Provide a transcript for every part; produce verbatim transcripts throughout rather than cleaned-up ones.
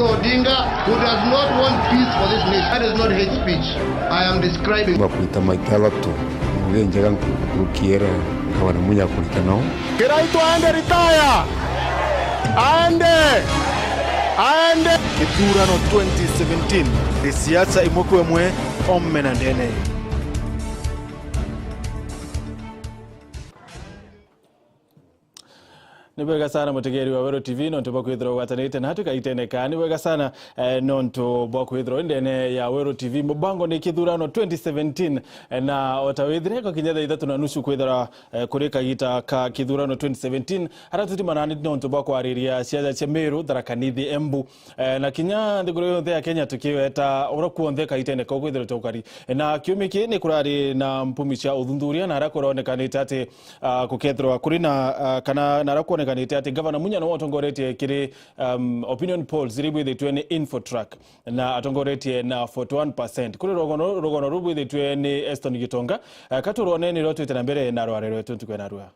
Odinga, who does not want peace for this nation. That is not hate speech I am describing. Bakwita maita athatu, ngugi njega nkuruki iria Gavana Munya akurita nao. Kiraitu aende retire! Aende! Aende! Githurano twenty seventeen ni siasa imwe kwa imwe, omena ndene. Ni bwega sana mutegeri wa Weru T V, nontu bwa kwithirwa ugwatanite natwi kagitene ka. Ni bwega sana, eh, nontu bwa kwithirwa wi ndene ya Weru T V. Mubango ni kithurano twenty seventeen, eh, na o ta withire ko kinya thaa ithatu na nusu kwithirwa, eh, kuri kagita ka kithurano twenty seventeen, aria tutimanani nontu bwa kwariria siasa cia Meru, Tharaka Nithi, Embu, eh, na kinya nthiguru yonthe ya Kenya tukiweta uria kuonthe kagitene kau kwithirwa tukari. Na kiumia kii ni kurari na mpumi cia uthuthuria na aria kuronekanite ati ah, gukethirwa kuri na, ah, kana naria kwonekanite ati Gavana Munya niwe utongoretie kiri, um, opinion polls iria ibwithitwe ni Infotrack, na atongoretie na forty one percent. Kuri rugono, rugono ruu rwithitwe ni Eston Gitonga, ah, ka turwone ni rwo twite na mbere na rware rwetu ntuku ya narua.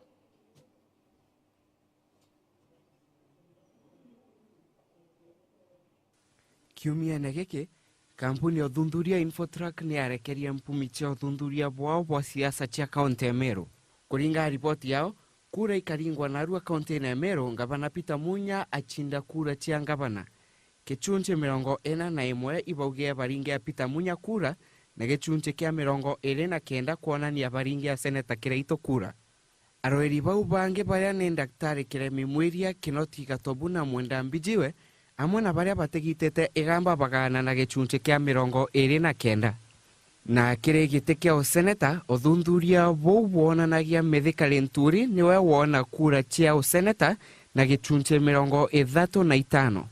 Kiumia-ene giki, kampuni ya uthuthuria Infotrack ni yarekerie mpumi cia uthuthuria bwao bwa siasa cia kaunti ya Meru. Kuringana na riboti yao, kura ikaringwa narua kaunti-ini ya Meru, Ngavana Peter Munya acinda kura cia ngavana. Gicunci mirongo ina na imwe ibaugire baringia Peter Munya kura, na gicunci kia mirongo iri na kenda kwonania baringia seneta Kiraitu kura. Arori bau bangi baria ni Daktari Kiremi Mwiria, Kinoti Gatobu na Mwenda Mbijiwe, amwe na baria batigitite igamba bagaana na gicunci kia mirongo iri na kenda. Na kiri giti kia useneta, uthuthuria buu bwonanagia Mithika Linturi niwe woona kura cia useneta na gicunci mirongo ithatu na itano.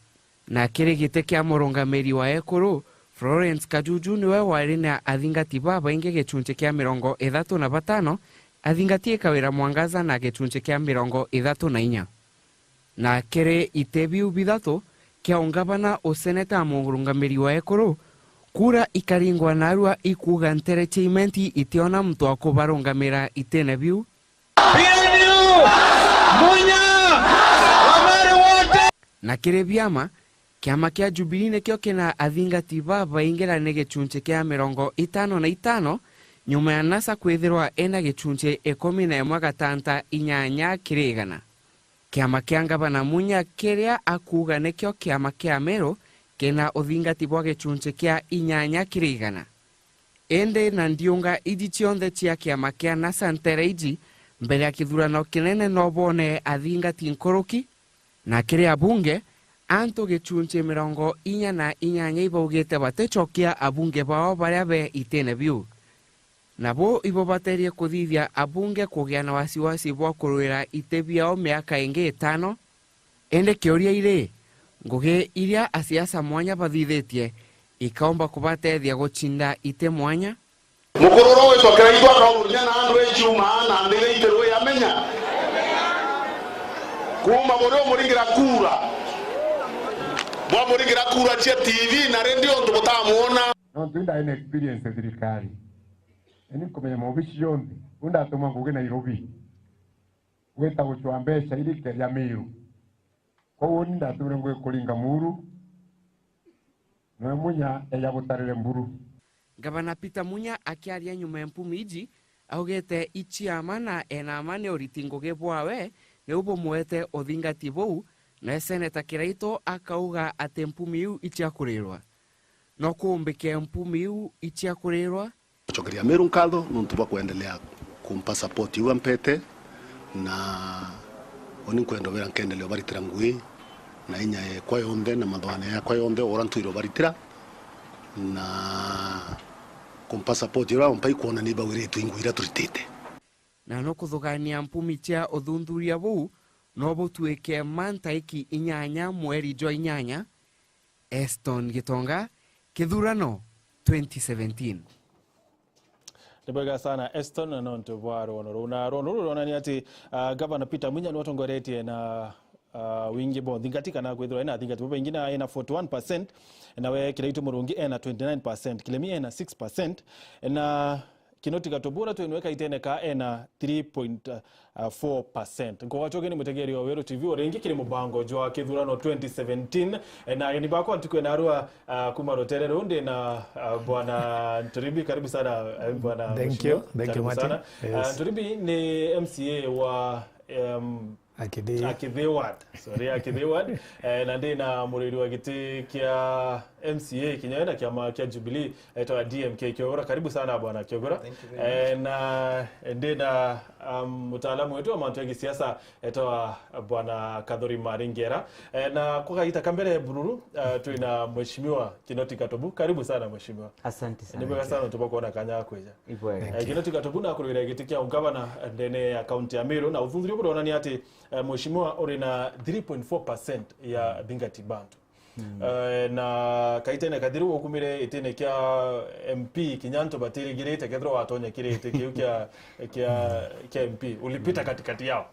Na kiri giti kia murungamiri wa ekuru, Florence Kajuju niwe wari na athingati babaingi gicunci kia mirongo ithatu na batano, athingati ikawira Mwangaza na gicunci kia mirongo ithatu na inya. Na kiri iti biu bithatu, kia ungavana, useneta, murungamiri wa ekuru, kura ikaringwa narua ikuuga ntere cia Imenti itiona muntu wa kubarungamira itine biu. P N U! Munya! Wamere wote! Na kiri biama, kiama kia Jubilee nikio kina athingati babaingi na ni gicunci kia mirongo itano na itano, nyuma ya NASA kwithirwa ina gicunci ikumi na imwe gatanta inyanya kiri igana. Kiama kia Ngavana Munya kiria akuuga nikio kiama kia Meru kina uthingati bwa gicunci kia inyanya kiri igana. Indi na ndiunga iji cionthe cia kiama kia NASA ntere iji, mbere ya kithurano kinene no boone athingati nkuruki, na kiri abunge, antu gicunci mirongo inya na inyanya ibaugite baticokia abunge bao baria be itine biu. Nabo ibubaterie kuthithia abunge kugia na wasiwasi bwa kurwira iti biao miaka ingi itano. Indi kiuria iri, ngugi iria asiasa mwanya bathithitie ikaumba kubatethia gucinda iti mwanya? Mukururu witwa Kiraitu akaururia na andu ichuma na ndiri itirwe yamenya. Kuuma buri umuringira kura, bwamuringira kura cia T V na redio untu butamuona. Nontu indai na experience thirikari. Ini nkumenya maobici jonthe. Undatumwa ngugi Nairobi. Gwita gucwa mbeca iri nkeria Miru. Kwou uni ndatumire ngugi kuringa Muru, noe Munya eja butarire mburu. Ngavana Peter Munya akiaria nyuma ya mpumi iji, augite ichiama na enama ni uriti ngugi bwawe niu bumwete uthingati buu, na seneta Kiraitu akauga ati mpumi iu ichiakurirwa. No kuumbike mpumi iu ichiakurirwa, Gucokeria Meru nkatho nontu bwa kuendelea kumpa support iu ampete, na uni nkwenda ubera nkendelea ubaritira ngugi na inya yakwa yonthe na mathoane yakwa yonthe uria ntwire ubaritira, na kumpa support iria umpa ikwonania ibaugiritwe i ngugi iria turitite. Na no kuthugania mpumi cia uthuthuria buu no butuike ma ntaiki inyanya mweri jwa inyanya, Eston Gitonga, Kithurano twenty seventeen. Ni bwega sana, Eston, na nontu bwa rwono ruu. Na rwono ruu ruronania ati, ah, Gavana Peter Munya niwe utongoretie na, ah, wingi bwa uthingati, kana kwithirwa ena athingati babaingi, na ena forty one percent, nawe Kiraitu Murungi ena twenty nine percent, Kilemi ena six percent, na Kinoti Gatobu uria twinwe kaitene ka ena three point four percent. Nkogacokia ni mutegeri wa Weru T V o ringi kiri mubango jwa kithurano twenty seventeen. Eh, na ageni bakwa ntuku ya narua, ah, kuma rutere ruu ndi na, ah, bwana Nturibi. Karibu sana, eh, bwana Thank you. Mheshimiwa. Thank you, Karibu Martin. Sana. Ah, Yes. Nturibi ni M C A wa, em, Akithi. Akithi Ward. Sorry, Akithi Ward. Eh, na ndi na muriri wa giti kia M C A kinya na kiama kia Jubilee, etwa D M K Kiogora. Karibu sana bwana Kiogora. Thank you very much. Eh, na ndi na, um, mutaalamu wetu wa mantu ya gisiasa, etwa bwana Kathuri Maringera. Eh, na kwa gaita ka mbere bururu, eh, twi na Mheshimiwa Kinoti Gatobu. Karibu sana mheshimiwa. Asante sana. Ni bwega sana tuba kuona kanya ga kwija. Ibwega. Eh, Kinoti Gatobu nakurwire giti kia ugavana ndene ya kaunti ya Meru, na uthuthuria buronania ati, eh, mheshimiwa uri na three point four percent ya Thingati Bantu. Eh, na kaitene kathiru ukumire itine kia M P, kinya antu batirigirite kethirwa watonya kiri iti kiu kia, kia, kia M P. Ulipita katikati yao.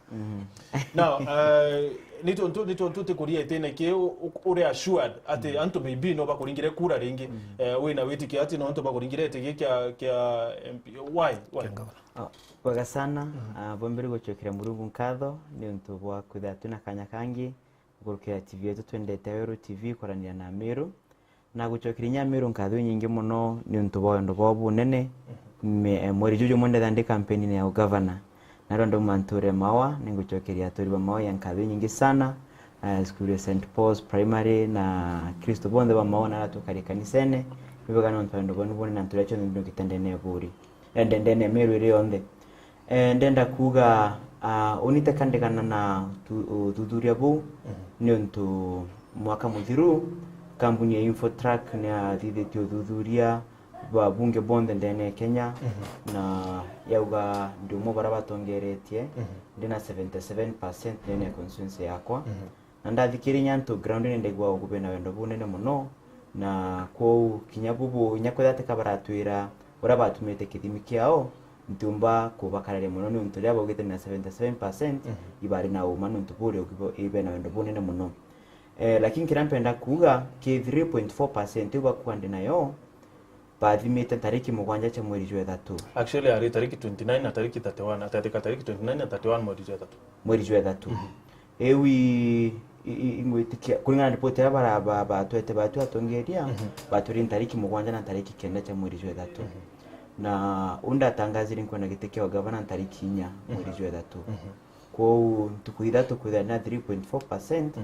Now, eh, ni tontu, ni tontu tikuria itine kiu u-, uri assured ati antu maybe no bakuringire kura ringi. Eh, wina witikio ati no antu bakuringire iti kia, kia M P. Why? Why? Kia ngavana. Oh, bwega sana. Ah, bwa mbere gucokeria Murungu nkatho ni untu bwa kwithira twina kanya kangi gukurukira T V yetu twendete Weru T V kwaraniria na Meru. Na gucokeria inya Meru nkatho inyingi muno ni untu bwa wendo bwao bunene, me-, eh, mweri juju jumwe ndetha ndi kampeni-ini ya ugavana. Na rwa ndauma nture Maua, ni ngucokeria aturi ba Maua ya nkatho inyingi sana, eh, cukuru ya Saint Paul's Primary na Kristo bonthe ba Maua na aria tukari kanisene, ni bwega ni untu bwa wendo bwenu bunene na nturia cionthe ndukite ndene ya buri. Eh, nde-, ndene ya Meru iri yonthe. Eh, ndenda kuuga, ah, unite kandigana na tu-, uthuthuria buu, ni untu mwaka muthiru, kambuni ya Infotrack ni yathithitie uthuthuria bwa bunge bonthe ndene ya Kenya, na yauga ndi umwe baria batongeretie, ndi na seventy seven percent ndene ya constituency yakwa. Na ndathikiriria antu ground-ini ndaigua ugu bena wendo bunene muno, na kwou kinya bubu, inya kwethira tika baratwira uria batumite kithimi kiao, ntiumba kubakararia muno niuntu riria baugite na seventy seven percent, ibari na uma niuntu buri ugibo-, ibena wendo bunene muno. Eh, lakini kiria mpenda kuuga, ki three point four percent iu bakuuga ndi nayo, bathimite tariki mugwanja cia mweri jwa ithatu. Actually, ari tariki twenty nine na tariki thirty one, atathika tariki twenty nine na thirty one mweri jwa ithatu. Mweri jwa ithatu. Iu i-, i-, i-, ingwitikia, kuringana na ripoti iria bara-, ba-, batwete batu atongeria, batwire ni tariki mugwanja na tariki kenda cia mweri jwa ithatu. Na u ndatangazire nkwenda giti kia ugavana tariki inya mweri jwa ithatu. Kwou ntuku ithatu kwithira na three point four percent,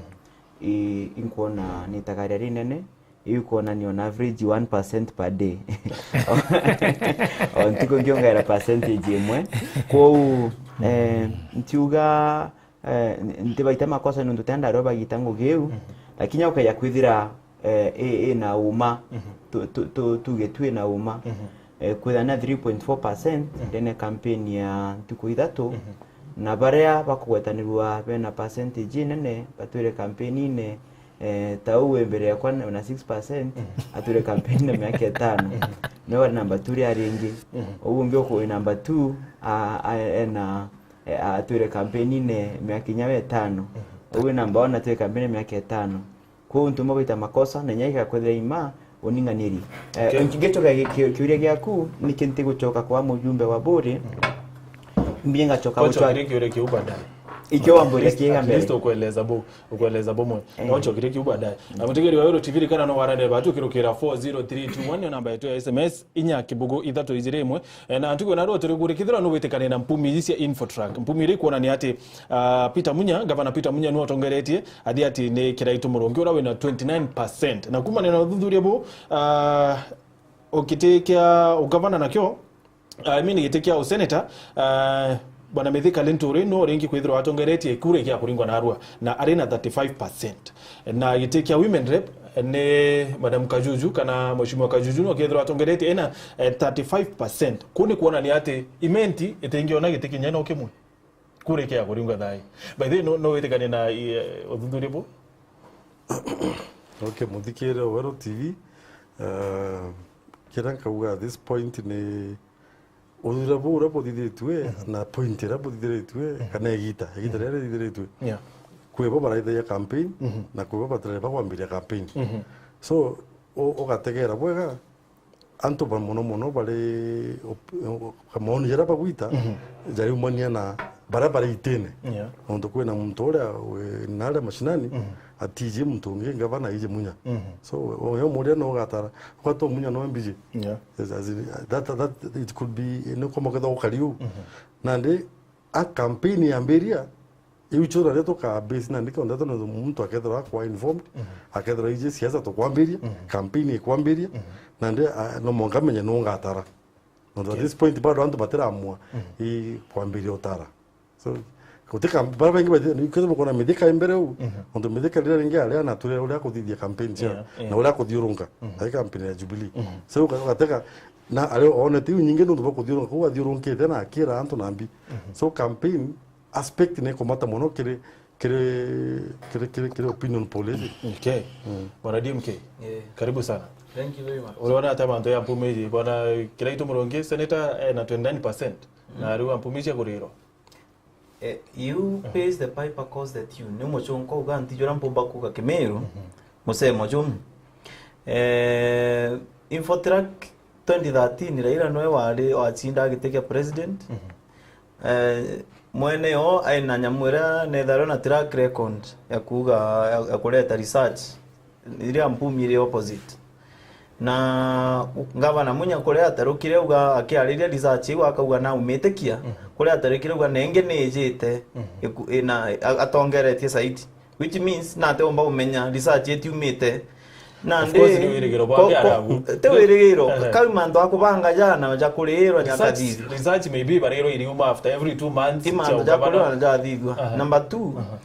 i-, inkwona ni itagaria rinene, iu ikwonania on average one percent per day. O ntuku ngiongera percentage imwe. Kwou, eh, ntiuga, eh, ntibaite makosa niuntu tenda ario bagita ngugi iu, lakini ukeja kwithira, eh, i-, ina uma, tu-, tu-, tu-, tuge tu ina uma. Eh, kwithira na three point four percent ndene campaign ya ntuku ithatu, na baria bakugwetanirua bena percentage inene batwire campaign-ini, eh, ta uu wi mbere yakwa na, na six percent, atwire campaign na miaka itano. Niwe wari namba two ria ringi. Uu ungi uku wi namba two, a, a, ena, e, atwire campaign-ini miaka inya we itano. Uu wi namba one atwire campaign miaka itano. Kwou ntumba gwita makosa, na inya igakwethira ima uning'aniri. Eh, okay. Ngicoka ki-, ki-, kiuria giaku, niki ntigucoka kwa mujumbe wa buri, mbinga coka gucoka. Ucokerie kiuria kiu baadaye. Ikio wamburia kiega mbere. At least ukueleza bu-, ukueleza bumwe. Eh. Na ucokerie kiu baadaye. Na mutegeri wa Weru T V rikana no warande batu kirukira four zero three two one, yo namba yetu ya S M S, inya kibugu ithatu ijiri imwe. Eh, na ntuku na rwo turi kuri kithira no witikane na mpumi iji cia Infotrack. Mpumi iri kuonania ati, ah, Peter Munya, Gavana Peter Munya nwe utongeretie, athi ati ni Kiraitu Murungi uria wina twenty nine percent. Na kumania na uthuthuria bu, ah, o giti kia ugavana nakio, I mean, giti kia useneta, ah, Bwana Mithika Linturi no ringi kwithirwa atongeretie kura kia kuringwa na arua, na ari na thirty five percent. Na giti kia women rep ni Madam Kajuju, kana Mheshimiwa Kajuju no kethirwa atongeretie ena, eh, thirty five percent. Kuu ni kuonania ati Imenti itingiona giti kinya no kimwe. Kura ikia kuringwa thaa ii. By the way, no, no witikanie na, eh, uthuthuria bu? Okay, muthikire Weru T V, eh, kiria nkauga at this point ni uthuthuria buu uria buthithitue, na point iria buthithiritue, kana igita, igita riria rithithiritue. Yeah. Kwi bo baraithagia campaign, na kwi bo batareba kwambiria campaign. So, u-, ugategera bwega, antu ba mono mono bari op-, o-, maoni jaria bagwita, jariumania na baria bari itine. Yeah. Nontu kwina muntu uria wi naria mashinani, atiji muntu ungi ngavana, aiji Munya. So, uyo muria no ugatara, ugatwa Munya no mbiji. Yeah. As, as in, that, that, it could be, ni kwa muketha ukari u. Nandi, a campaign yambiria, iu chura ria tuka base nandi kenda tu muntu akethirwa akwa informed, akethirwa iji siasa tukwambiria, campaign ikwambiria, nandi, a, no mwanka menye no ngatara. Nontu at this point bado antu batiramua i kwambiria utara. So, guti kam-, bara baingi bati, ni kwithirwa mukona Mithika imbere u, nontu Mithika riria ringi aria na turia uria akuthithia campaign cia, yeah, yeah, na uria akuthiurunka, ai campaign ya Jubilee. So, uka-, ugateka, na ari one tiu nyingi nontu bakuthiurunka, kuu athiurunkite na akira antu na mbi. So, campaign aspect ni kumata mono kiri, kiri, kiri, kiri, kiri opinion poll iji. Okay. Bwana D M K, eh, karibu sana. Thank you very much. Uriona ata mantu ya mpumi iji? Bwana Kiraitu Murungi, senator, eh, na twenty-nine percent. Na riu mpumi cia kurirwa. Eh, you pays the piper cost the tune. Ni muchunko uga nti jura mpumba kuga Kimiru. Musemo jumu. Eh, Infotrack twenty thirteen, Raila noe wari wacinda giti kia president. Eh, mwene yo aina nyamu iria netharwa na track record ya kuga, ya, ya kureta research iria mpumi iri opposite. Na ngavana Munya kuria atarukire uga akiariria research iu akauga naumite kia, kuria atarukire uga nengi nijite iku-, ina, a-, atongeretie zaidi. Which means, nate umba umenya research itiumite. Nandi, of course, ni wirigiro bwa ko-, ko-, biarabu. Ti wirigiro, ehe, kau mantu akubanga jana ja kuriirwa research, nyakathithi. Research maybe ibarirwo iriuma after every two months. Ti mantu ja kuriirwa na jathithua. Aha. Number two, aha,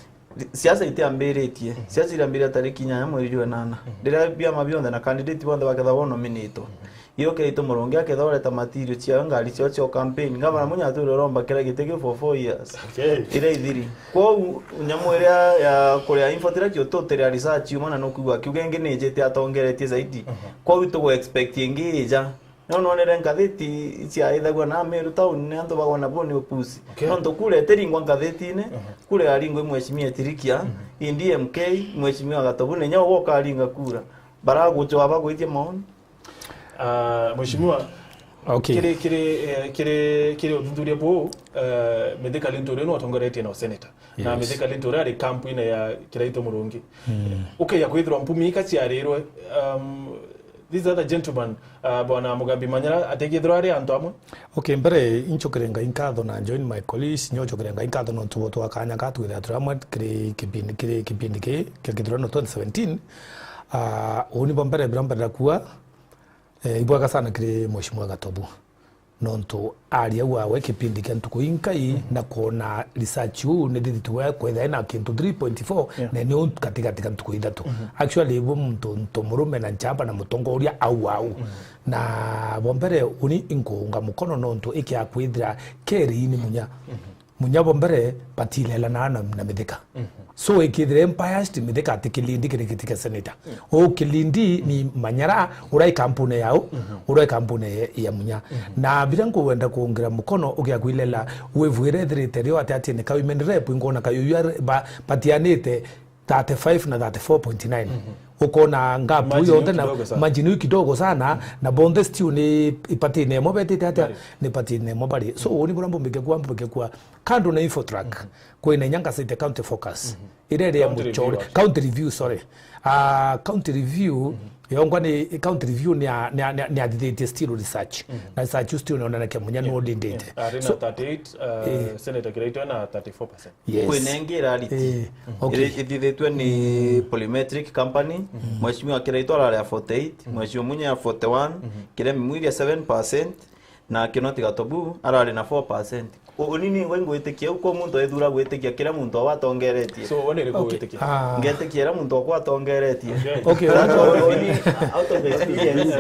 siasa itiambiritie. Mhm. Siasa iriambiria tariki inyanya mweri jwa enana. Mhm. Riria biama bionthe na candidate bonthe bakethagwa nominatwo. Mhm. Iyo Kiraitu Murungi akethagwa ureta material ciawe, ngari ciao cia campaign. Ngavana Munya atwire uromba kiria giti kiu for four years. Okay. Iria ithiri. Kwou, nyamu iria ya kuria Infotrack ututiria research yuma na nukwigua akiuga ingi nijite atongeretie zaidi. Mhm. Kwou tugu expect ingi ija. No nonere ngathiti ciaithagua na Meru town ni antu bagona bo ni upusi. Okay. Nontu kura itiringwa ngathitine, mhm, kura yaringwa i Mheshimiwa Etirikia, mhm, in D M K, Mheshimiwa Gatobu, ni nyawe ukaringa kura. Baraguchwa bagwitie maoni. Ah, Mheshimiwa, okay, kiri, kiri, eh, kiri, kiri uthuthuria buu, eh, Mithika Linturi ni watongoretie na useneta. Na, yes, Mithika Linturi ari kampu-ini ya Kiraitu Murungi. Mm. Ukeja kwithirwa mpumi ika ciarirwe, um, these other gentlemen, uh, Bwana Mugambi Manyara, atekithirwa ari antu amwe? Okay, mbere, inchokere Ngai nkatho na join my colleagues, nyochokere Ngai nkatho nontu bwa twakanya ka twithira turi amwe kiri kipindi, kiri kipindi ki kia Githurano twenty seventeen. Ah, uni bwa mbere, bira mbere kuwa, eh, ibwega sana kiri Mheshimiwa Gatobu. Nontu aria wawe kipindi kia ntuku inkai, mhm, na kwona research uu ni thithitwe kwethira ina kintu three point four, yeah, na ni uu katigati ka ntuku ithatu. Mhm. Actually, ibo muntu, ntu murume na nchamba na mutongoria au au. Mhm. Na bo mbere, uni inkuunga mukono nontu ikia kwithira keri ni Munya. Mhm. Munya bo mbere, batilelanaa na, na Mithika. Mhm. So, ikithira biased, Mithika ati Kilindi kiri giti kia senator. Mm. O Kilindi ni Manyara, urai kampuni yao, mhm, urai kampuni ya, ya Munya. Mhm. Na bira nkuwenda kuungira mukono, ugia kwilela, wivwire ithirite rio ati ati ni ka women rep, inkuona ka yuyu are-, ba-, batianite thirty-five na thirty-four point nine. Mhm. Ukona gap margin yonthe na kidogo sana. Margin yu kidogo sana, mhm, na bonthe still ni ipatine imo betite atia? Bari. Ni patine imo bari. So, uni bura mbumike kwa, mbumike kwa. Kando na Infotrack, mhm, kwina inya ngasite County Focus. Mhm. Iria iri ya County Muchore. Review, actually. County Review, sorry. Ah, County Review, mhm, yongwa ni, County Review ni a-, ni a-, ni a-, ni athithitie still research. Mhm. Na research still ni onanakia Munya, yeah, no ndindite. Yeah. Ari na, so, thirty-eight, uh, eh, Senator Kiraitu na thirty-four percent. Yes. Kwina ingi irariti. Eh, okay. Iri-, ithithitwe ni Polymetric Company. Mhm. Mheshimiwa Kiraitu arari a forty-eight, mhm, Mheshimiwa Munya a forty-one, mhm, Kiremi Mwiri a seven percent, na Kinoti Gatobu arari na four percent. U-, uni ningwa ingwitikia, u kwa muntu ethura gwitikia kiria muntu awe atongeretie. So, wone iriku, okay, witikia? Ah. Ngetikia iria muntu akwa atongeretie. Okay. Okay, out of experience,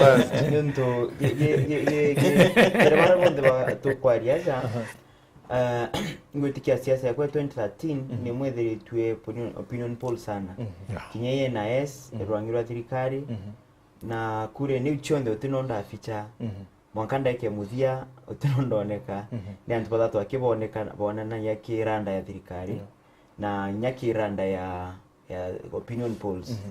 nontu ye, ye, ye, ye, ye, kere bara bonthe ba-, tukwaria aja, aha. Ah, ngwitikia siasa yakwa ya twenty thirteen, mhm, ni mwethiritue opinion, opinion poll sana. Mhm. Yeah. Kinya ye na yes, mhm, rwangi rwa thirikari, mhm, na kure niu cionthe uti no ndaficha. Mhm. Mwanka ndeke muthia, uti no ndoneka. Mhm. Ni antu bathatu akiboneka, bonanagia kiranda ya thirikari, yeah, na inya kiranda ya, ya opinion polls. Mhm.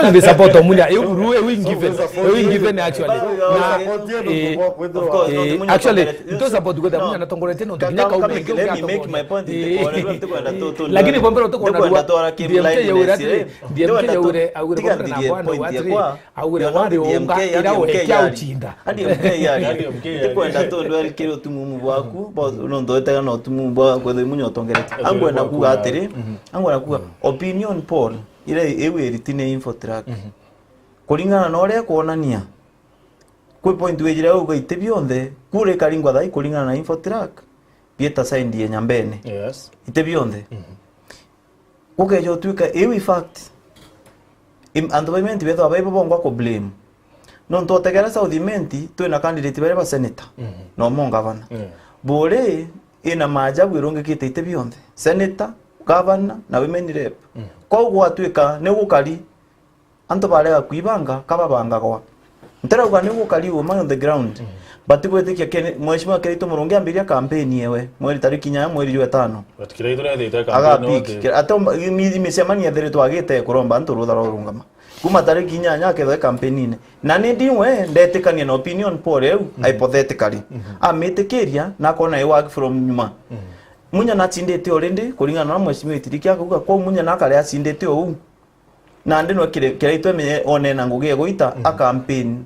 Because they support Omunya. Iu buru we win given. We win given actually. Na, eh, eh, actually, nto support gwetha munya natongoretie nontu kinya kau mengi ungiatongoria. Lakini bombera tukwona D M K yaure atiri, D M K yaure, aure bombera na bwana atiri, aure wari unga ira we kia ucinda. Ndikwenda tondu erikire utumumu bwaku, nontu wetega na utumumu bwa kwethira munya utongeretie. Angwenda kuga atiri, angwenda kuga opinion poll ira iu iriti ni info track. Kuringana na uria ikwonania, kwi point wijire uga iti bionthe, kura ikaringwa thaa ii kuringana na info track, bieta side ya Nyambene. Yes. Iti bionthe. Mhm. Gukeja utuika iu i fact. Im-, antu ba Imenti bethwa baibo bongwa ku blame. Nontu utegera South Imenti, twina candidate baria ba senator, mhm, na umwe ngavana. Yeah. Buri ina maajabu irungikite iti bionthe. Senator, gavana, na women rep. Mhm. Kwou gwatuika ni gukari, antu barega kwibanga, kababangagwa. Ntirauga ni gukari uma on the ground. Mm. But gwitikia Ken-, Mheshimiwa Kiraitu Murungi ambiria campaign yewe, mweri tariki inyanya, mweri jwa itano. But Kiraitu nethite campaign agapik. Ati mi-, micemanio ethiritwe agite kuromba antu rutha rwa urungama. Kuma tariki inyanya akethwe campaign-ini. Na ni ndiwe ndetikania na opinion poll eu, mm, hypothetically. Mm-hmm. Amitikiria, na akona i work from nyuma. Mm. Munya nacindite already, kuringana na Mheshimiwa Itiriki akauga, kwa Munya nakare acindite ou. Nandi no kire-, Kiraitu emenye one na ngugi ya gwita, mhm, a campaign.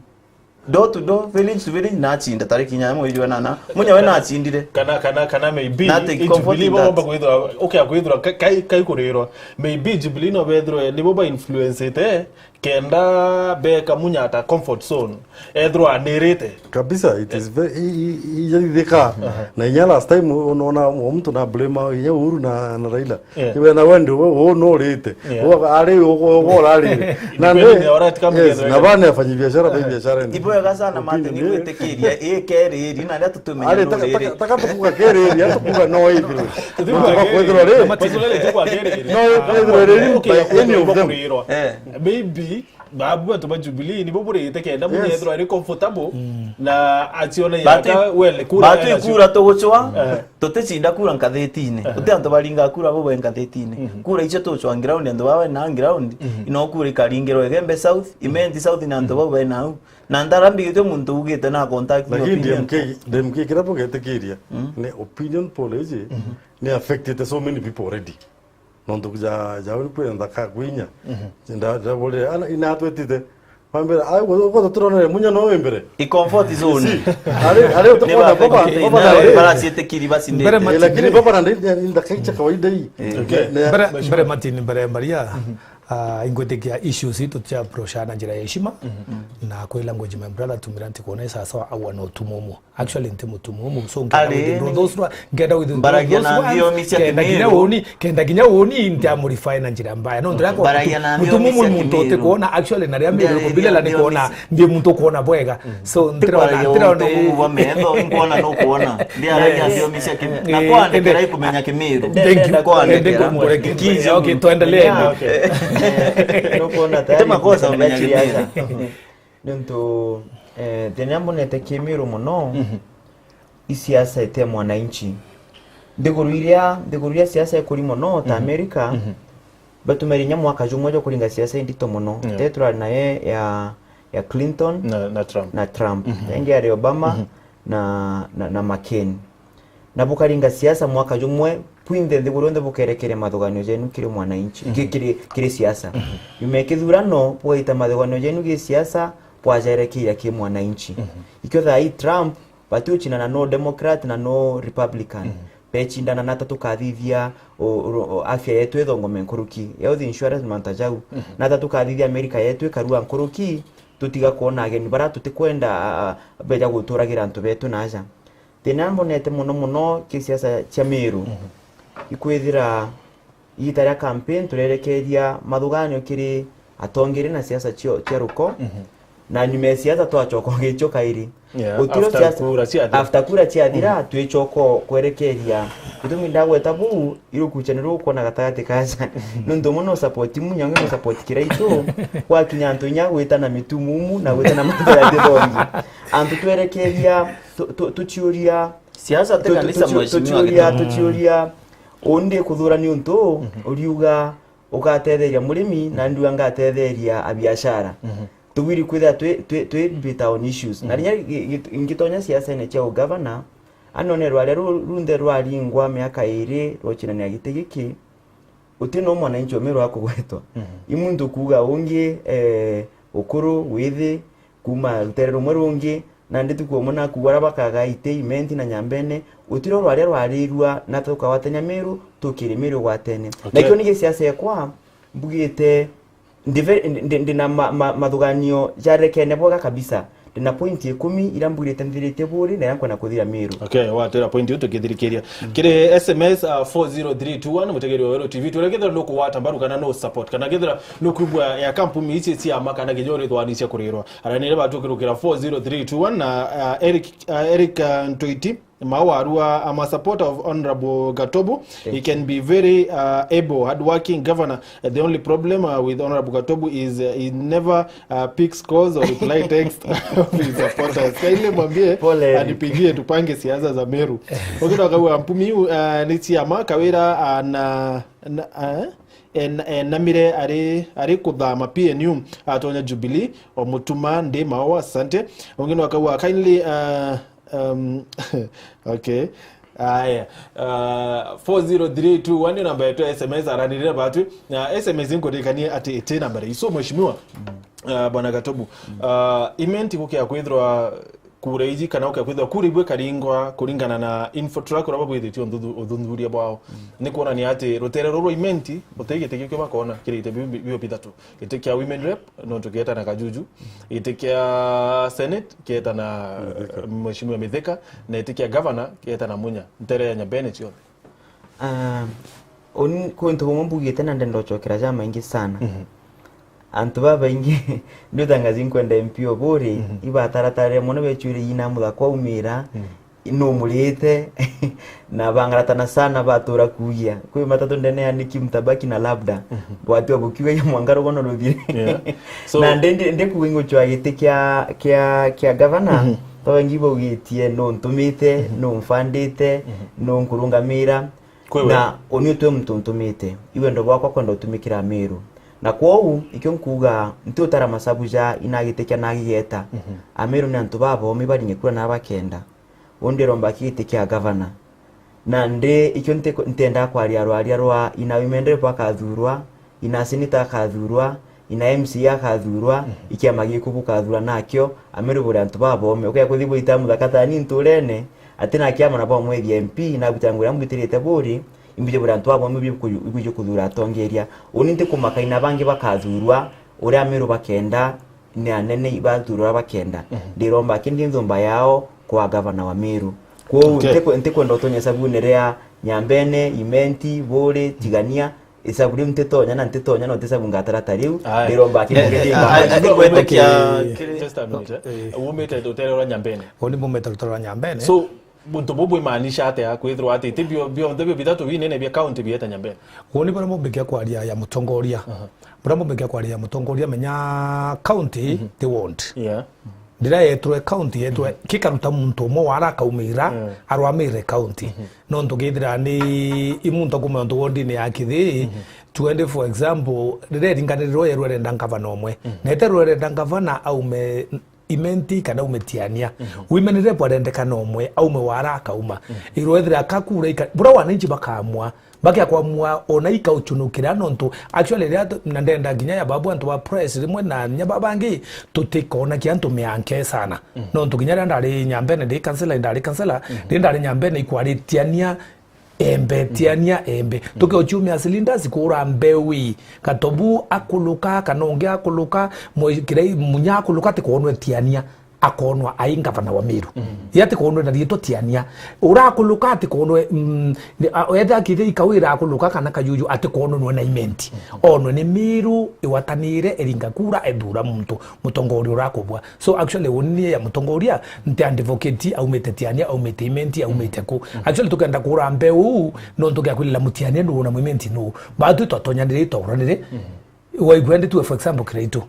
Door to door, village to village, nacinda tariki inyanya mweri jwa nana. Munya we nacindire. Kana, kana, kana maybe, na ati i Jubilee comfort in that. Bomba kwithirwa, ukia kwithirwa ka-, kai, kai kurirwa. Maybe Jubilee no bethirwe, nibo ba influencete, kenda beka Munya ata comfort zone. Ethirwa anirite. Kabisa, it is very, i-, i-, ijathithika. Aha. Na inya last time, unaona, wa mtu na blame, inya Uhuru na, na Raila. Yeah. Iwe na wendi we, we no urite. Yeah. We ari, we, we urarire. Na Independent nde, ya alright kama yes, mgeni na wewe. Bana afanya biashara, bai biashara ni. Ibwega sana, Martin, ni gwitikiria, i keriri, na ria tutumenya ari, no taka, riri. Taka, taka tukuga keriri, atukuga no ithirwe. Tukuga keriri. Kwithirwa ri. Personally, tukuga keriri. No, kwithirwa riri, okay, by any of them. Eh. Maybe, babu antu ba Jubilee, nibo burite kenda munya, yes, ethirwa ari comfortable, mm, na aciona yaka well, kura batu ya ikura tugucwa, eh, tuticinda kura nkathitine. Eh. Guti antu baringa kura bo be nkathitine. Mhm. Kura icio tucwa ground, antu bawe na ground, mhm, ino kura ikaringirwa Igembe South, Imenti South na antu, mhm, bau be nau. Na ndarambigitwe muntu ugite na contact lakini opinion. D M K, D M K kira bugetikiria, mm, ni opinion poll iji, mhm, ni affected so many people already. Nontu ja, ja uri kwenda ka kwinya. Mhm. Nda, ndabore, ana, ina atwetite. Wambere, ai, gwe, gwe turonere Munya no wembere. I comfort zone. Si. Ari, ari utukona baba, baba na ari. Bara cietekiri basi. Mbere ndete. Eh, lakini baba na ndete, ndakaicha kawaida hii. Eh. Okay. Ne, mbere, mbere Martin, mbere Maria. Mhm. Ah, ingwitikia issues itu cia approach na njira ya heshima. Mhm. Na kwi language my brother tumira nti kuona sawa sawa au ana utumumu. Actually, nti mutumumu, so ngenda ari within those wa-, ngenda within mbaragia those na ones, thiomi cia kenda kinya Kimiru. Uni, kenda kinya uni, nti amurify na njira mbaya. No, ndira kwa mbaragia na thiomi mutumumu cia ni muntu Kimiru. Uti kuona, actually, na ria Kimiru kubilela ni kuona, ndi muntu kuona bwega. Mm. So, ndira ona, ndira ona utumumu bwa metho, nkuona no kuona. Ndi aragia thiomi cia Kimiru. Na eh, kwa ndekera ikumenya Kimiru. Thank you. Kwa ndekera. Okay, tuendelee. Ah, okay. Eh, no kuona tayari. Tema kosa umenya Kimiru. Niuntu, eh, thina mbonete Kimiru muno, mhm, i siasa ite mwananchi. Nthiguru iria, nthiguru iria siasa ikuri muno, ta, mhm, America, mhm, batumire inya mwaka jumwe jwa kuringa siasa indito muno. Yeah. Te turari naye ya, ya Clinton na, na Trump. Na Trump. Mhm. Ingi yari Obama, mhm, na, na, na McCain. Na bukaringa siasa mwaka jumwe, kwinthe nthiguru yonthe bukerekeria mathuganio jenu kiri mwananchi, mhm, ki-, kiri, kiri siasa. Mhm. Nyuma ya kithurano, bugaita mathuganio jenu gi siasa, bwajerekeria ki mwananchi. Mhm. Ikio thaa ii Trump, bati ucindana no Democrat na no Republican. Mhm. Becindana nata tukathithia o, o, o, afya yetu ithongome nkuruki, health insurance, mantu jau. Mhm. Nata tukathithia America yetu ikarua nkuruki, tutiga kwona ageni bara tutikwenda, a, a, beja guturagira antu betu naja. Thina mbonete muno muno ki siasa cia Meru. Mhm. Ikwithira igita ria campaign turerekeria mathuganio kiri atongeri na siasa cio, cia ruko. Mhm. Na nyuma ya siasa twacoka ugicio kairi. Yeah, gutiro after siasa, kura ciathira. After kura ciathira, mhm, twicoka kwerekeria. Gitumi ndagweta buu, irukucha ni rukwona gatagati kaja. Nontu umwe no support Munya, ungi no support Kiraitu. Gwakinya antu inya gwita na mitumumu, na gwita na mantu ya thithongi. Antu twerekeria, tu-, tu-, tuciuria, siasa ti tu-, tu-, kanisa, tuciu-, mheshimiwa tuciuria, Gitau. Tuciuria, undi kuthura ni untu, mhm, uriuga ugatetheria murimi, na ndiuga ngatetheria abiashara. Mhm. tubwiri kwithira twi, twi, twi bitter on issues. Na riria ngi-, ngi-, ngitonya siasene cia ugavana, anone rwaria ru-, runthe rwaringwa miaka iri rwa ucinania giti giki, uti no mwananchi o Meru akugwetwa. I muntu kuuga ungi, eh, ukuru, withi, kuuma rutere rumwe rungi, na ndi tuku umwe naku, aria bakaga iti, Imenti na Nyambene, utiro rwaria rwarirua na tukawatania Meru, tukiri Meru gwatene. Na ikio ni gisiasa ekwa, mbugite, ndi ve-, ndi, ndi, ndi na ma, ma, mathuganio jarekene bwega kabisa. Ndi na point ikumi iria mbugirite nthiritie buri na iria nkwenda kuthira Meru. Okay, watwira point iu tukithirikiria. Kiri S M S, uh, four zero three two one, mutegeri wa Weru T V, turekethira nukugwata mbaru kana no support, kana kethira nukwigua ya kampuni ici cia ma kana kinya urithwani cia kurirwa. Aranire batu kirukira four zero three two one na, uh, Eric, uh, Eric, uh, Ntoiti. Mau arua, I'm a supporter of Honorable Gatobu. He can be very, uh, able, hardworking governor. Uh, the only problem, uh, with Honorable Gatobu is, uh, he never, uh, picks calls or reply text of his supporters. Kindly mwambie anipigie tupange siasa za Meru. Ukitaka uga mpumi, uh, ni ciama Kawira, uh, na, na, uh, en-, enamire ari, ari kuthama P N U, atonya Jubilee, omutuma ndi maoa, asante. Ungi no akauga, kindly, uh, Um, okay. Aya. Uh, four zero three two one ni namba yetu ya S M S, aranirira batu. Na S M S nkuririkanie ati iti namba ri. So, mheshimiwa, uh, Bwana Gatobu, uh, Imenti gukia kwithirwa kura iji kana gukia kwithirwa kura ibwe karingwa kuringana na info track uria babwithitie uthuthu-, uthuthuria bwao. Ni kuonania ati rutere ruru rwa Imenti uti giti kio bakona kirite bio, bio bithatu. Giti kia women rep, nontu kieta na Kajuju, giti kia Senate kieta na Mheshimiwa Mithika, na giti kia governor kieta na Munya, ntere ya Nyambene cionthe. Ah, uni kuntu bumwe mbugite na ndenda gucokera jamaingi sana. Antu babaingi ndi utangazi nkwenda M P o buri, ibataratarire mono becwire ina muthaka umira, numurite, na bangaratana sana batura kugia. Kwi matatu ndene ya Nicky Mtabaki na labda. Bwatwa bukiuga ya mwanka rugono ruthire. Yeah. So na ndi, ndi, ndi kuga ingucwa giti kia, kia, kia gavana, to wengi baugitie no ntumite, no mfandite, no nkurungamira. Na uni utwe muntu ntumite. Iwendo bwakwa kwenda utumikira Meru. Na kwou, ikio nkuga, nti utara masabu ja ina giti kia na gigeta. Ameru ni antu babomi baringe kura na bakenda. Uu ndiromba aki giti kia gavana. Na ndi, ikio nti-, ntiendaa kwaria rwaria rwa ina women rep akathurwa, ina senator akathurwa, ina M C A akathurwa, ikiama giku bukathura nakio, Ameru buri antu babomi. Ukea kuthi bwita muthaka tani nturene, ati na kiama na bamwethia M P, na buta nguria mbitirite buri, imbuje buri antu babomi biku-, ibuje kuthura atongeria. Uni nti kumaka ina bangi bakathurwa, uria Ameru bakenda, ni anene ibathurwa bakenda. Ndiromba aki ndi nthumba yao kwa gavana wa Meru. Kwou ntiku-, ntikwenda utonya sabuni ria Nyambene, Imenti, Buri, Tigania, isabu riu ntitonya na ntitonya no tisabu ngatarata riu. Ndiromba aki ndi nthumba. Just a minute, eh. Wumite rutere rwa Nyambene. Uni mbumite rutere rwa Nyambene. So, buntu bubu imaanisha atia kwithirwa ati ti bio, bionthe bio bithatu binene bia county bieta Nyambene? Uni buria mumbikia kwaria ya mutongoria. Buria mumbikia kwaria ya mutongoria, menya county ti ward. Yeah. Ndira yetwe county yetwe kikaruta muntu umwe wara akaumira, arwamire county. Nontu kethira ni imuntu akuma ontu wardini ya Kithi, tuende for example, rire ringanirirwo yerwe renda ngavana umwe. Na ete rwerenda ngavana aume Imenti kana aume Tiania. Women rep arendekana umwe, aume wara akauma. Irwethira akakura ika-, bura wananchi bakamwa. Bakia kwamua ona ikauchunukira nontu, actually, riria tu-, na ndenda nginya ya babu antu ba press rimwe na nya babangi, tutikona kia antu mianke sana. Nontu nginya riria ndari Nyambene, ndi kansela, ndari kansela, riria ndari Nyambene ikwari Tiania embe, Tiania embe. Tuke uchumi as leaders kura mbeu ii. Gatobu akuluka, kana ungi akuluka, mwe-, kirai Munya akuluka, atikonwe Tiania. Akonwa ai ngavana wa Meru. Ye atikonwe na riitwa Tiania. Urakuluka atikonwe, mm, ni, a, etha Kithi ikawira akuluka kana Kajuju atikonwe nwe na Imenti. Onwe ni Meru iwatanire iringa kura ethura muntu, mutongoria urakubwa. So actually, uni ni ya mutongoria, nti advocate aumite Tiania, aumite Imenti, aumite ku. Actually, tukenda kura mbeu, nontu kia kwirira Mutiania nu na Mwimenti nu. Batu twatonyanire, twaguranire. Waigua ndi tu, for example, Kiraitu.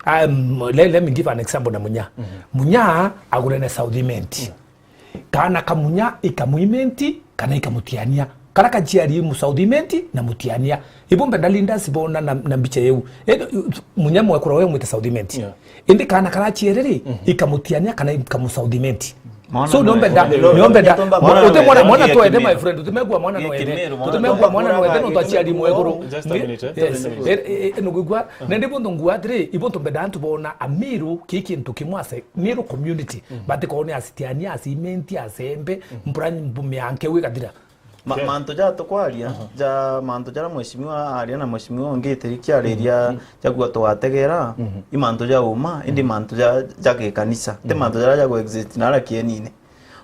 Um, let, let me give an example na Munya. Munya agurene South Imenti. Kana ka Munya ikamu Imenti, kana ikamutiania. Ara kaciari mu South Imenti na Mutiania. Ibo mbenda leaders bona na, na mbicha yeu. E, munya mwekura we mwite South Imenti. Yeah. Indi kana karaciere ri, ikamutiania kana ikamu South Imenti. Mwana So, no noende. mbenda, No, no mbenda. Mwana Uti noende. mwana, mwana Giki twende, Meru. my friend. Utimegua mwana Giki noende. Meru, mwana Utimegua mwana noende, no twaciari mwekuru. Just a minute, eh? Yes. Just a minute. E, e, e, nugigua, na ndi buntu ngua atiri, ibuntu mbenda antu bona Amiru, ki kintu kimwe ase Miru community. Batikone asitiania, asimenti, asembe, mpura mbume yanke wi gathira. Ma-, Okay. mantu ja tukwaria, ja mantu jaria mheshimiwa aria na mheshimiwa ungi Tiriki ariria, jagua twategera, i mantu ja uma, indi mantu ja, ja gikanisa. Ti mantu jaria jagwa exist na aria kienine.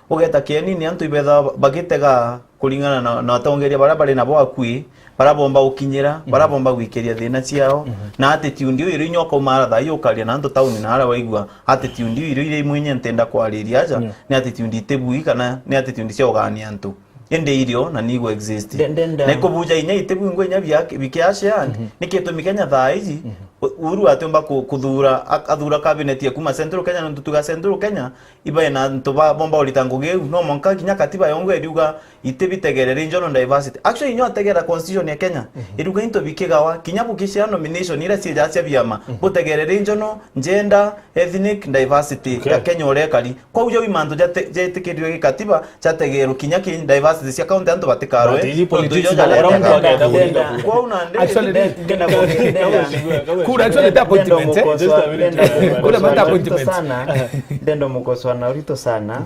Ugeta kienine, antu ibetha bagitega kuringana na, na atongeria baria bari nabo akui, baria bomba gukinyira, baria bomba gwikiria thina ciao, na attitude iu iria inya ukauma ara thaa ii ukaria na antu tauni na aria waigua attitude iu iria imwe inya ntenda kwariria aja, Yeah. ni attitude itibui kana ni attitude cia ugania antu. Indi irio na nigo exist. Nde-, ndenda. Na ikubuja inya itibui ngo inya bia-, bikiashea, ni gitumi Kenya thaa iji, u-, Uhuru atiumba ku-, kuthura, a-, athura cabinet ya kuma Central Kenya, nontu tuga Central Kenya, ibae na antu ba-, bomba urita ngugi iu. No mwanka kinya katiba yongo iriuga iti bitegere regional diversity. Actually, inyo ategera constitution ya Kenya, iruga into bikigawa, kinya bukishea nomination iria ciija cia biama, butegere regional, gender, ethnic diversity Okay. ya Kenya uria ikari. Kwou jau i mantu jate-, jetikirwe gikatiba, jategerwe kinya ki diversity cia county antu batikarwe. But iji politics Nontu ijo ura muntu jatekaga. Akenda kuthika. Kwou nandi Actually, Nde-, ndenda ku-, ndenda Kura actually ta appointment, eh? Just a minute. Kura mata appointment. Sana. Ndenda mukosoa na urito sana.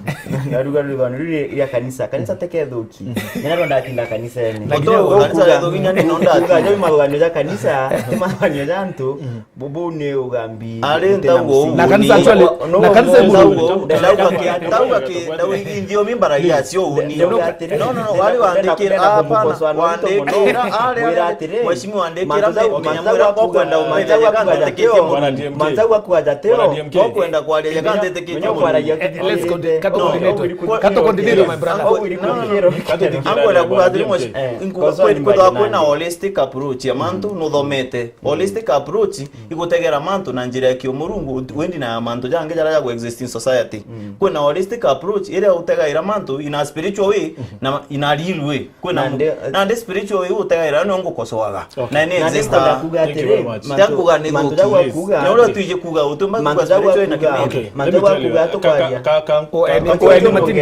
Na ruga rwithwa ni ruri ya kanisa. Kanisa tekethuki. Nyana ndo ndatinda kanisene. Lakini Muto, kanisa kuga, yethuki nyani no ndatinda. Kuga jo mathugano ja kanisa, mathugano ja antu. Bubu ni ugambi. Ari ntaugo. Na kanisa actually, na kanisa ntaugo, ntauga ki, ntauga ki, ntauga ithiomi mbaragia cio uni. No, no, no, wari wandikira, hapana, wandikira, ari, ari, mheshimiwa wandikira, menya mwira kwa kwenda umenya ya kandete kithio. Bwana D M K. Manza gwa kuaja teo. Bwana D M K. Kwa kwenda kwaria ya kandete kithio. Let's continue. Kato continue. Kato continue, my brother. Kato continue. Angwenda kuga atiri, mheshimiwa, kwithwa kwina holistic approach ya mantu, nuthomete. Holistic approach igutegera mantu na njira ya kiumurungu, wendi na mantu jangi jaria jagu exist in society. Kwina holistic approach iria utegaira mantu in a spiritual way na in a real way. Kwina nandi spiritual way utegaira no ngukosoaga. Okay. Na ni exist. Thank you very much. Mantu jagu kuga. Na uria tuije kuga utumba kuga spiritual na kimwe. Okay, let me tell you.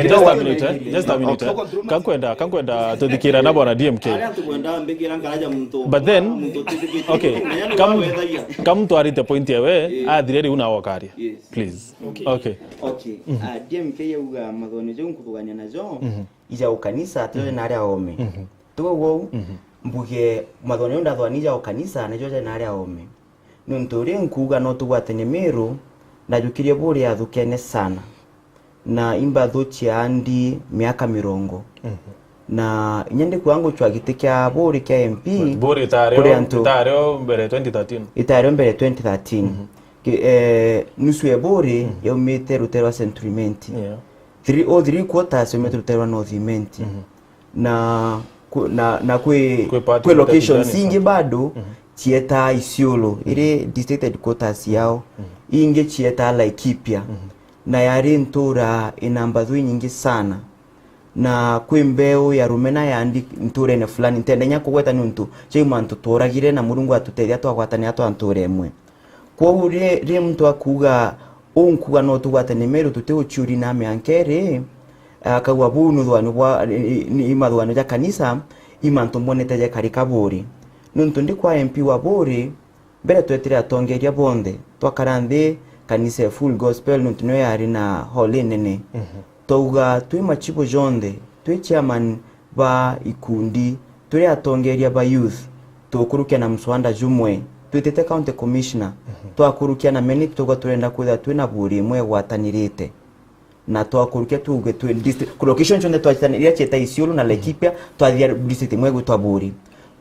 Just a minute, eh? Just a minute, eh? Kankwenda, kankwenda tuthikira na bwana D M K. Aria tukwenda mbikira nkaraja muntu. But then, muntu tuthikite. Okay, kam twarite point ewe, athire riu na okaria. Yes. Please. Okay. Okay. Okay. Ah, D M K yauga mathonyo jau nkuthugania najo. Ija ukanisa, tio na aria ome. Tuwe wou, mbuge mathonyo jau ndathugania ija ukanisa, najo ja na aria ome. Nontu uria nkuuga no tugwatanie Miru, ndajukirie Buuri athukene sana. Na imbathuchia ndi miaka mirongo. Na inya ndikuuga nguchwa giti kia Buuri kia M P. Buuri itari kuri o, antu itari o mbere twenty thirteen. Itari o mbere twenty thirteen. Ki-, eh, nusu ya Buuri yaumite rutere rwa Central Imenti. Yeah. Three, oh, three quarters yaumite rutere rwa North Imenti. Na ku-, na, na kwi, kwi part kwi locations ingi bado, cieta Isiolo, iri district headquarters yao, ingi cieta Laikipia, na yari ntura ina mbathu inyingi sana, na kwi mbeu ya rumena yandi nturene fulani, ntenda inya kugweta niuntu ciu mantu tuuragire na Murungu atutethia twagwatanira twa ntura imwe. Kwou ri, ri muntu akuuga, unkuuga no tugwatane Meru tuti uciuri na mianka iri, akauga buu ni uthugano bwa, ni, ni, ni mathugano ja kanisa, i mantu mbonete jekarika Buuri. Nontu ndi kwa M P wa Buuri, mbere twetire atongeria bonthe, twakara nthi kanisa e Full Gospel nontu niyo yari na hall inene. Twauga twi machibu jonthe, twi chairman ba ikundi, turi atongeria ba youth, tukurukia na mswada jumwe, twitite county commissioner, twakurukia na minute, tuga turenda kwithira twina Buuri imwe igwatanirite. Na twakurukia tuuge twi district, ku location cionthe twachitana, iria cieta Isiolo na Laikipia, twathia district imwe igwitwa Buuri.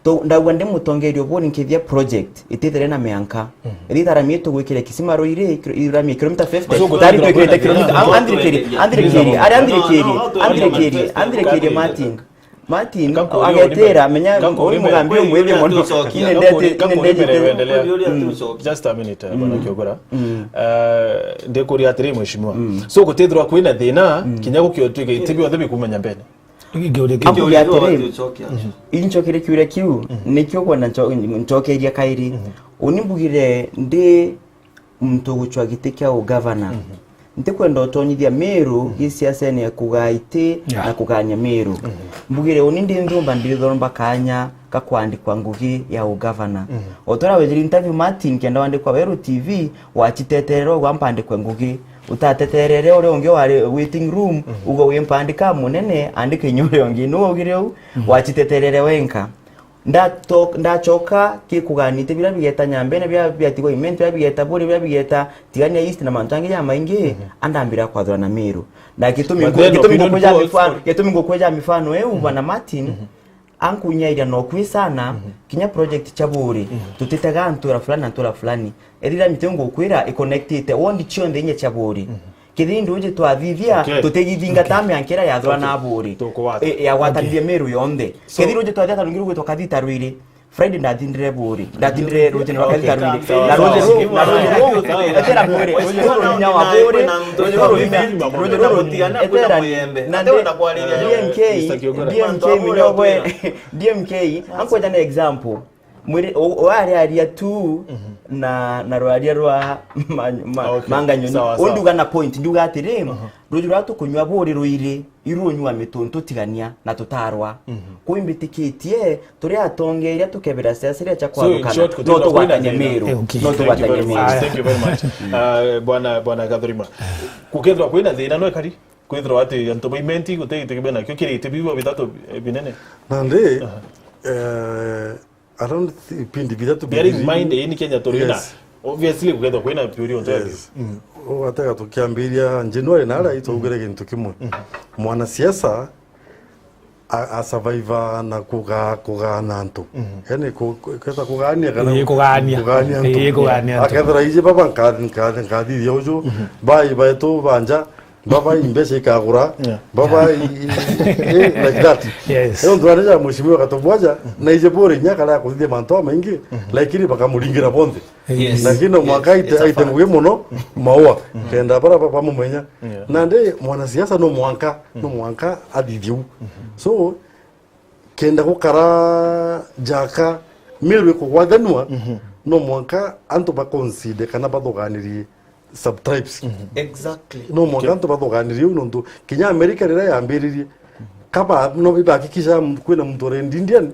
To, ndauga ndi mutongeria ubu ni nkithia project itithire na mianka. Ithitara mie tugwikire Kisima Ruiri, kiro-, iramie kilomita fifty. Tari twikirite kilomita, am-, anthirikirie, anthirikirie, ari anthirikirie, anthirikirie, anthirikirie Martin. Martin, agetira, menya, uri mugambi umwithi mono. Ine ndeti, ine ndeti. Just a minute, eh, bwana Kiogora. Eh, ndikuria atiri, mheshimiwa. So, gutithirwa kwina thina, kinya gukio twike, iti biothe bikumenya mbere. Kiuria kiu. Ambuge atiri, inchokerie kiuria kiu, nikio kwenda ncho-, nchokeria kairi. Uni mbugire ndi muntu ugucwa giti kia ugavana. Ntikwenda utonyithia Miru gisiasene ya kugaa iti na kugania Miru. Mbugire uni ndi nthumba ndithomba kanya ka kwandikwa ngugi ya ugavana. Otora wejiri interview Martin kenda wandikwa Weru T V, wachiteterera ugwa mpandikwe ngugi. Utateterere uria ungi wari waiting room, uga wi mpandika munene, andika inya uria ungi. Ni waugire uu? Wachiteterere wenka. Ndato-, ndachoka kikuganite biria bigeta Nyambene, biria biatigwa Imenti, biria bigeta Buri, biria bigeta Tigania East na mantu angi jamaingi, andambira kwathurana Miru. Na gitumi nku-, gitumi ngukweja mifano, gitumi ngukweja mifano eu, bwana Martin, ankunyairia nokui sana, kinya project cia Buri, tutitega ntura fulani na ntura fulani. Ethira miti ngukwira iconnectite, wondi cionthe inya cia Buri. Kethira nduji twathithia, tutigithingata miankira yathurana Buri. Tukwata. E, yagwatanithia Miru yonthe. Kethira nduji twathia ta rungi rugwitwa Kathita Rwiri. Friday ndathindire Buri. Ndathindire rujini rwa Kathita Rwiri. Na ruji ruu, na ruji ruu, etera kwire, ruji ruru ni nya wa Buri, ruji ruru ni nya, ruji ruru ni nya, etera ni, na ndi, D M K, D M K minyogwe, D M K, ankweta na example. Mwiri, u-, wari aria tu na, na rwaria rwa ma-, ma-, manganyoni. Unduga na point, nduga atiri, ruju rwa tukunywa Buri ruiri, irunywa mituntu tigania na tutarwa. Kwimbitikitie, turi atongeria tukebera siasa iria cia kwathukana. No tugwatanie Miru. No tugwatanie Miru. Thank you very much. Uh, bwana, bwana Gathurima. Kukethirwa kwina thina no ikari? Kwithirwa ati antu ba Imenti guti giti kibe nakio kiri iti biu bitatu, eh, binene? Nandi, eh, around th-, ipindi bithatu. Bear in mind, ii ni Kenya turi na. Obviously, gukethwa kwina biuria untu. Yes. Ugatega tukiambiria January na aria itwaugire gintu kimwe. Mwanasiasa a, a survive na kuga-, kugana antu. Yani ku-, ku-, kethwa kugania kana kugania antu. Ii, kugania antu. Akethira iji baba nka-, nka-, nkathithia uju, bai baitu banja, baba imbeca ikagura, baba i, i, i, like that. Yes. Eo nthurani ja mheshimiwa Gatobu aja, na ije Buri inya kara kuthithia mantu amaingi, lakini bakamuringira bonthe. Yes. Lakini no mwanka aite, aite ngugi muno, maua. Kenda bara ba-, bamumenya. Nandi mwanasiasa no mwanka, no mwanka athithie u. So, kenda gukara jaka Miru ikugwathanua, no mwanka antu ba consider kana bathuganirie subtribes. Exactly. No mwanka antu bathuganirie u nontu kinya America riria yambiririe, kaba no ibahakikisha kwina muntu uri Indian.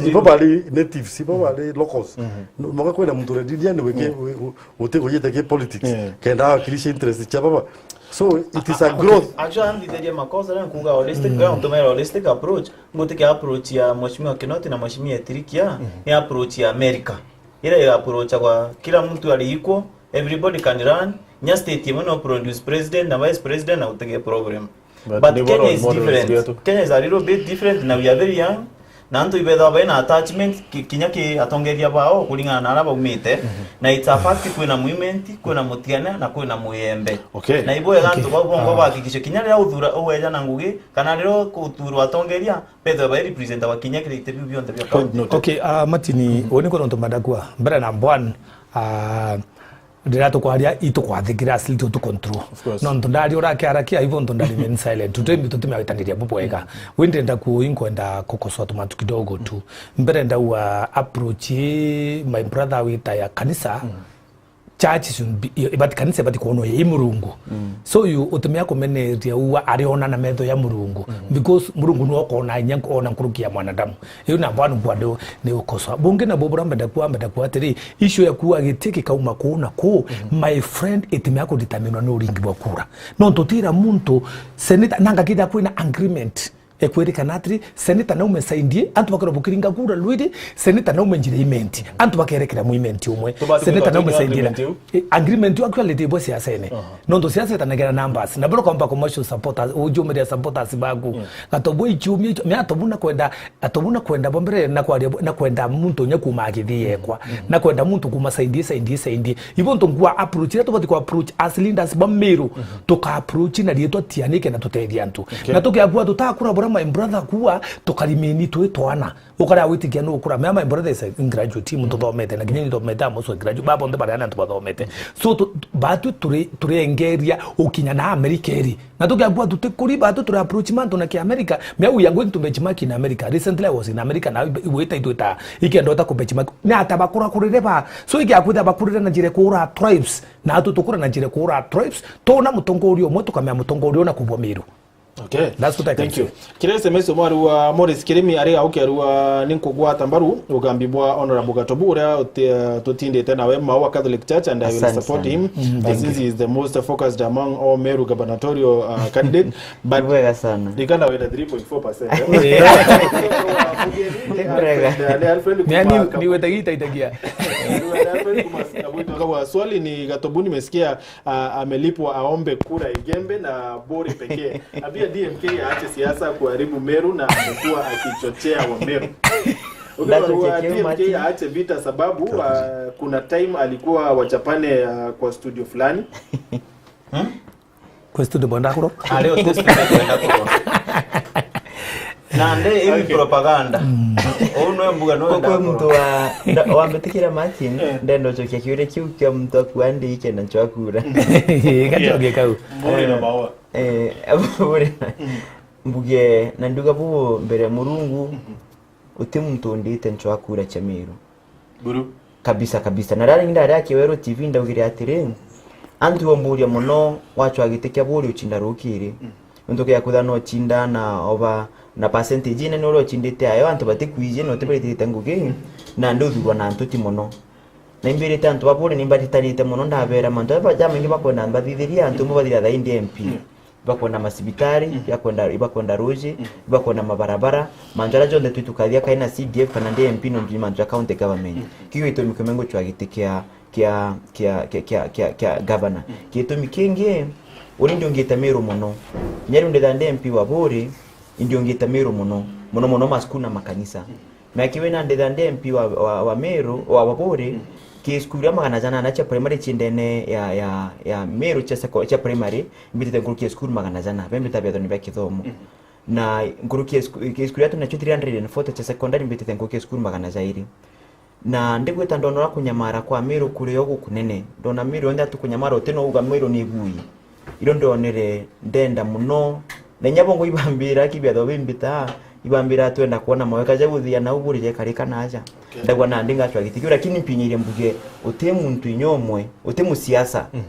Ibo bari natives, ibo bari locals. No mwanka kwina muntu uri Indian wiki, wi-, wi-, utigujite ki politics. Kenda akilisha interest cia baba. So it is a growth. Acha anthithirie makosa na kuga holistic, kwa mtu mera holistic approach. Ngutikia approach ya Mheshimiwa Kinoti na Mheshimiwa Etirikia, ni approach ya America. Ira ya approach kwa kila mtu ali equal, everybody can run. Nya state imwe no produce president na vice president na utege problem. But Kenya is different. Kenya is a little bit different na we are very young. Na antu ibetha baina attachment ki-, kinya ki atongeria bao kuringana na ara baumite. Na it's a fact kwina movement, kwina mutiana na kwina muyembe. Okay. Na ibo ega antu bau bongo bahakikishe kinya riria uthura uweja na ngugi, kana riria uthurwa atongeria, bethwe bai represent wa kinya kiri ite biu bionthe bia county. Okay, ah, Martin, uni kwa nontu madakua. Mbere na mbwan, ah, riria tukwaria, itukwathikira, asili tu control. Of course. Nontu ndari urakiarakia, ibo ntu ndari remain silent. Tutembi tutimawitaniria bubwega. We ndenda ku, inkwenda kukosoa tumantu kidogo tu. Mbere ndauga approach ii, my brother, wita ya kanisa, church should be, ibati, kanisa ibati kwonwa i Murungu. So you utumia kumeneria uwa ariona na metho ya Murungu. Because Murungu niwe ukona inya ona nkuruki ya mwanadamu. Iu na bwana bwado ni ukosa. Bungi na bubura mbenda kuwa, mbenda kuwa atiri, issue ya kuwa giti kikauma kuu na kuu, my friend, itimia kuditaminwa ni uringi bwa kura. No ntutira muntu, senator, nanga kithira kwina agreement. Ekwirikana atiri, senator naume saindie, antu bakirwa bukiringa kura rwiri, senator naume njira Imenti, antu bakerekera mu Imenti umwe. Senator naume saindie na agreement iu actually ndibwe siasene. Nontu siasa itanagira numbers. Na bora kwamba commercial supporters, ujumiria supporters baku. Gatobwe ikiumia icho, me atobu na kwenda, atobu na kwenda bombere na kwaria, na kwenda muntu nya kuma akithii yekwa. Na kwenda muntu kuma saindie, saindie, saindie. Ibo ntu ngwa approach, ira tubati kwa approach as leaders ba Miru, tuka approach na rietwa tianike na tutethia antu. Na tukiakua tutakura my brother kuwa, tukarimini twi twana. Ukarea witikia nu ukura. Me, my brother is a graduate, muntu thomete, na kinya ni thomete, amos graduate. Baba onthe baria antu bathomete. So, tu-, batu turi, turiengeria ukinya na America iri. Na tukiakua tutikuri, batu turi approach mantu na ki America. Me, we are going to benchmark in America. Recently, I was in America, na igwita itwita, ikenda uta ku benchmark. Ni ata bakura kurire ba. So, ikiakwitha bakurire na njira kura tribes. Na atu tukura na njira kura tribes. Tuna mutongoria umwe, tukamea mutongoria una kubwa Miru. Okay. That's what I can Thank you say. Kiri S M S omwari wa Morris Kirimi ari au kiarua ni nkugwata mbaru ugambi bwa Honorable Gatobu uria uti-, uh, tutindite nawe Maua Catholic Church, and I will Asante support sana. Him, Mm, uh, thank since you. He is the most focused among all Meru gubernatorial, uh, candidate. But Ni bwega sana. Ikana wina three point four percent, eh? Yeah. Ni bwega. Ni Alfred Ni ani, Kuma Kabu-, ni wetagita itagia. Ni Alfred Kuma Kabu-, swali ni Gatobu, nimesikia ah, amelipwa aombe kura Igembe na Buri pekee. Ambia D M K aache siasa kuharibu Meru na amekuwa akichochea wa Meru. Ukiwa Ndachochea D M K Martin. Aache vita sababu, ah, kuna time alikuwa wachapane, ah, kwa studio fulani. Hmm? Kwa studio bwenda kuro? Ah, leo tu studio bwenda kuro. Nande ibi Okay. propaganda. Uu nwe mbuga nwe Kwa, kwa ndakuro. Muntu wa, nda-, wambitikira Martin, Eh. ndenda ucokia kiuria kiu kia muntu akua ndi ikenda nchwakura. Gacokia kau. Mburi na Maua. Eh, Mburi. Mbuge, na nduga bu mbere ya Murungu, uti muntu undite nchwakura cha Miru. Buru. Kabisa, kabisa. Na rari ndari akiweru T V ndaugire atiri, antu omburia muno wachwa giti kia Buri uchinda rukiri. Mm. Nontu kia kutha no chinda na over na percentage inene uria uchindite ayo, antu batikwiji na utibaritite ngugi, na nduthurwa na antu ti muno. Na imbirite antu ba Buri nimbaritanite muno, ndabera mantu aba jamaingi bakwenda mbathithirie, antu amwe bathira thaindi M P. Mm. Ibakwenda macibitari, Mm. ibakwenda, ibakwenda ruji, Mm. ibakwenda mabarabara, mantu jaria jonthe twi tukathia kaina C D F kana ndi M P nontu ni mantu ja county government. Mm. Kiu gitumi kimwe nguchwa giti kia, kia, kia, kia, kia, kia governor. Mm. Gitumi kingi, uri ndiungite Miru muno. Nyeri nditha ndi M P wa Buri, indiungite Miru muno. Muno muno masukuru na makanisa. Mm. Na kiwe na nditha ndi M P wa, wa, wa Meru, wa, wa Buri, Mm. ki cukuru ya magana jana na cia primary ciendene ya, ya, ya Meru cia seko-, cia primary, mbitite nkuruki ya cukuru magana jana, bembita biathoni bia kithomo. Mm. Na nkuruki ya cuku-, ki cukuru ya three hundred and forty cia secondary, mbitite nkuruki ya cukuru magana jairi. Na ndigwita ndona uria kunyamara kwa Meru kuri o gukunene. Ndona Meru yonthe atu kunyamara, uti no uga Meru ni bui. Irio ndonere ndenda muno. Na inya bongo ibambira ki biatho bimbita, ibambira twenda kwona maweka ja guthia na uburi jekarika naja. Okay. Ndagwa nandi ngachwa giti kiu, lakini mpinyirie mbuge, uti muntu inya umwe, uti musiasa. Mhm.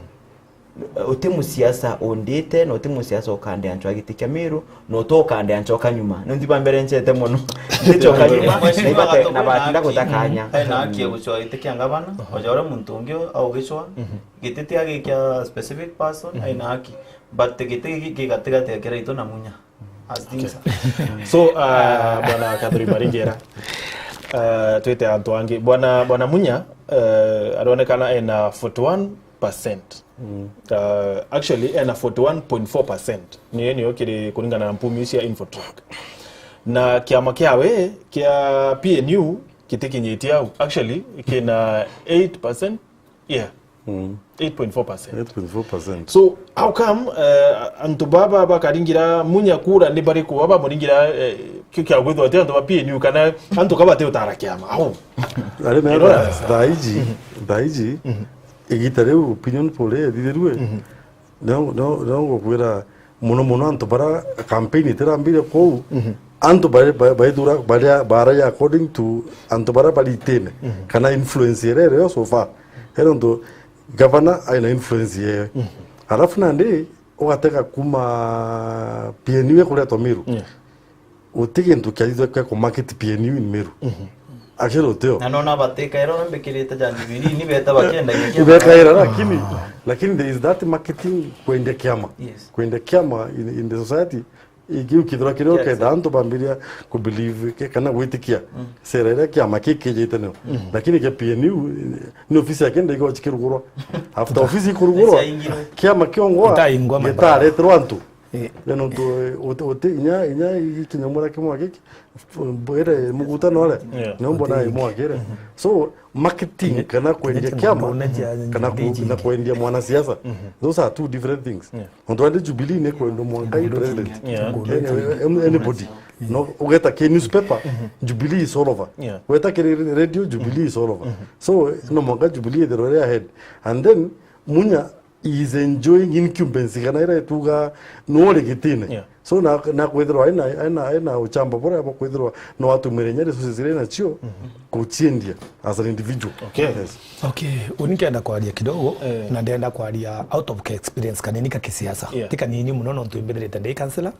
Uti musiasa undite, na uti musiasa ukandea nchwa giti kia Miru, na uti ukandea nchoka nyuma. Nontu bambere nchete muno. Ndichoka nyuma, na ibate, na batinda gutakanya. Aina haki ya guchwa giti kia ngavana, oja uria muntu ungi augicwa. Mhm. Giti ti agi kia specific person, Mhm. aina haki. But giti giki gigatigati ya Kiraitu na Munya. As things Okay. are. So, uh, Bwana Kathuri Maringera, uh, twite antu angi. Bwana, Bwana Munya, uh, aronekana ena forty-one percent. Mm. Uh, actually, ena forty-one point four percent. Niyo, niyo kiri kuringana na mpumi cia Infotrack. Na kiama kiawe kia P N U kitikinyitie au. Actually, kina eight percent. Yeah. Mm. Eight point four percent. Eight point four percent. So, how come, eh, antu baba bakaringira Munya kura ni bariku, baba muringira, eh, kio kia gwithwa ti antu ba P N U kana antu ka bati utara kiama? Au. Ari na Irora. Thaa iji, Mhm. thaa iji, Mhm. igita riu opinion poll ethithirue. Mhm. No, no, no ngukwira, muno muno antu bara campaign itirambire kuu, Mhm. antu bare-, ba-, baithura baria, baria according to antu bara baritine, Mhm. kana influence iria irio so far. Ero ntu gavana aina influence yeyo. Mhm. Alafu nandi ugatega kuma P N U ikuretwa Miru. Yeah. Uti gintu kiathithwa kia ku market P N U in Miru. Mhm. Actually, utio. Na nona batika ero mbikirite ja Jubilee, ni beta bakienda inya kiama. Ibekaira, lakini, lakini there is that marketing kwendia kiama. Yes. Kwendia kiama in, in the society. Ikiu kithira kiria Yes. ukenda antu bambiria ku believe ke-, kana gwitikia Mm. sera iria kiama kii kijite nio. Mm. Lakini kia P N U, ni ofisi yake ndaigo chikirugurwa. After ofisi ikurugurwa, Niciaingirwe. kiama kiongwa Itaingwa, my brother. gitareterwa antu. Eh. Nontu uti, uti, inya, inya ikinyamura kimwe giki, mbwire muguta nore, Yeah. no mbona Uti- imwe akire. So, marketing Kinya- kana kwendia kinya kiama, kinya kiama, kana ku-, na kwendia mwanasiasa. Those are two different things. Yeah. Nontu andi Jubilee ni kwendwa mwanka i president. Yeah. Any-, anybody. No, ugeta ki newspaper, Jubilee is all over. Yeah. Weta ki radio, Jubilee is all over. So, no mwanka Jubilee ithirwe ri ahead. And then, Munya is enjoying incumbency, kana ira ituga no ri gitine. Yeah. So, na, na kwithirwa aina, aina, aina uchamba buria bwa kwithirwa no atumire inya resources iria nacio kuchiendia as an individual. Okay. Yes. Okay, uni nkenda kwaria kidogo, Eh. na ndenda kwaria out of experience kanini ka kisiasa. Yeah. Ti kanini muno, nontu imbithirite ndi councillor,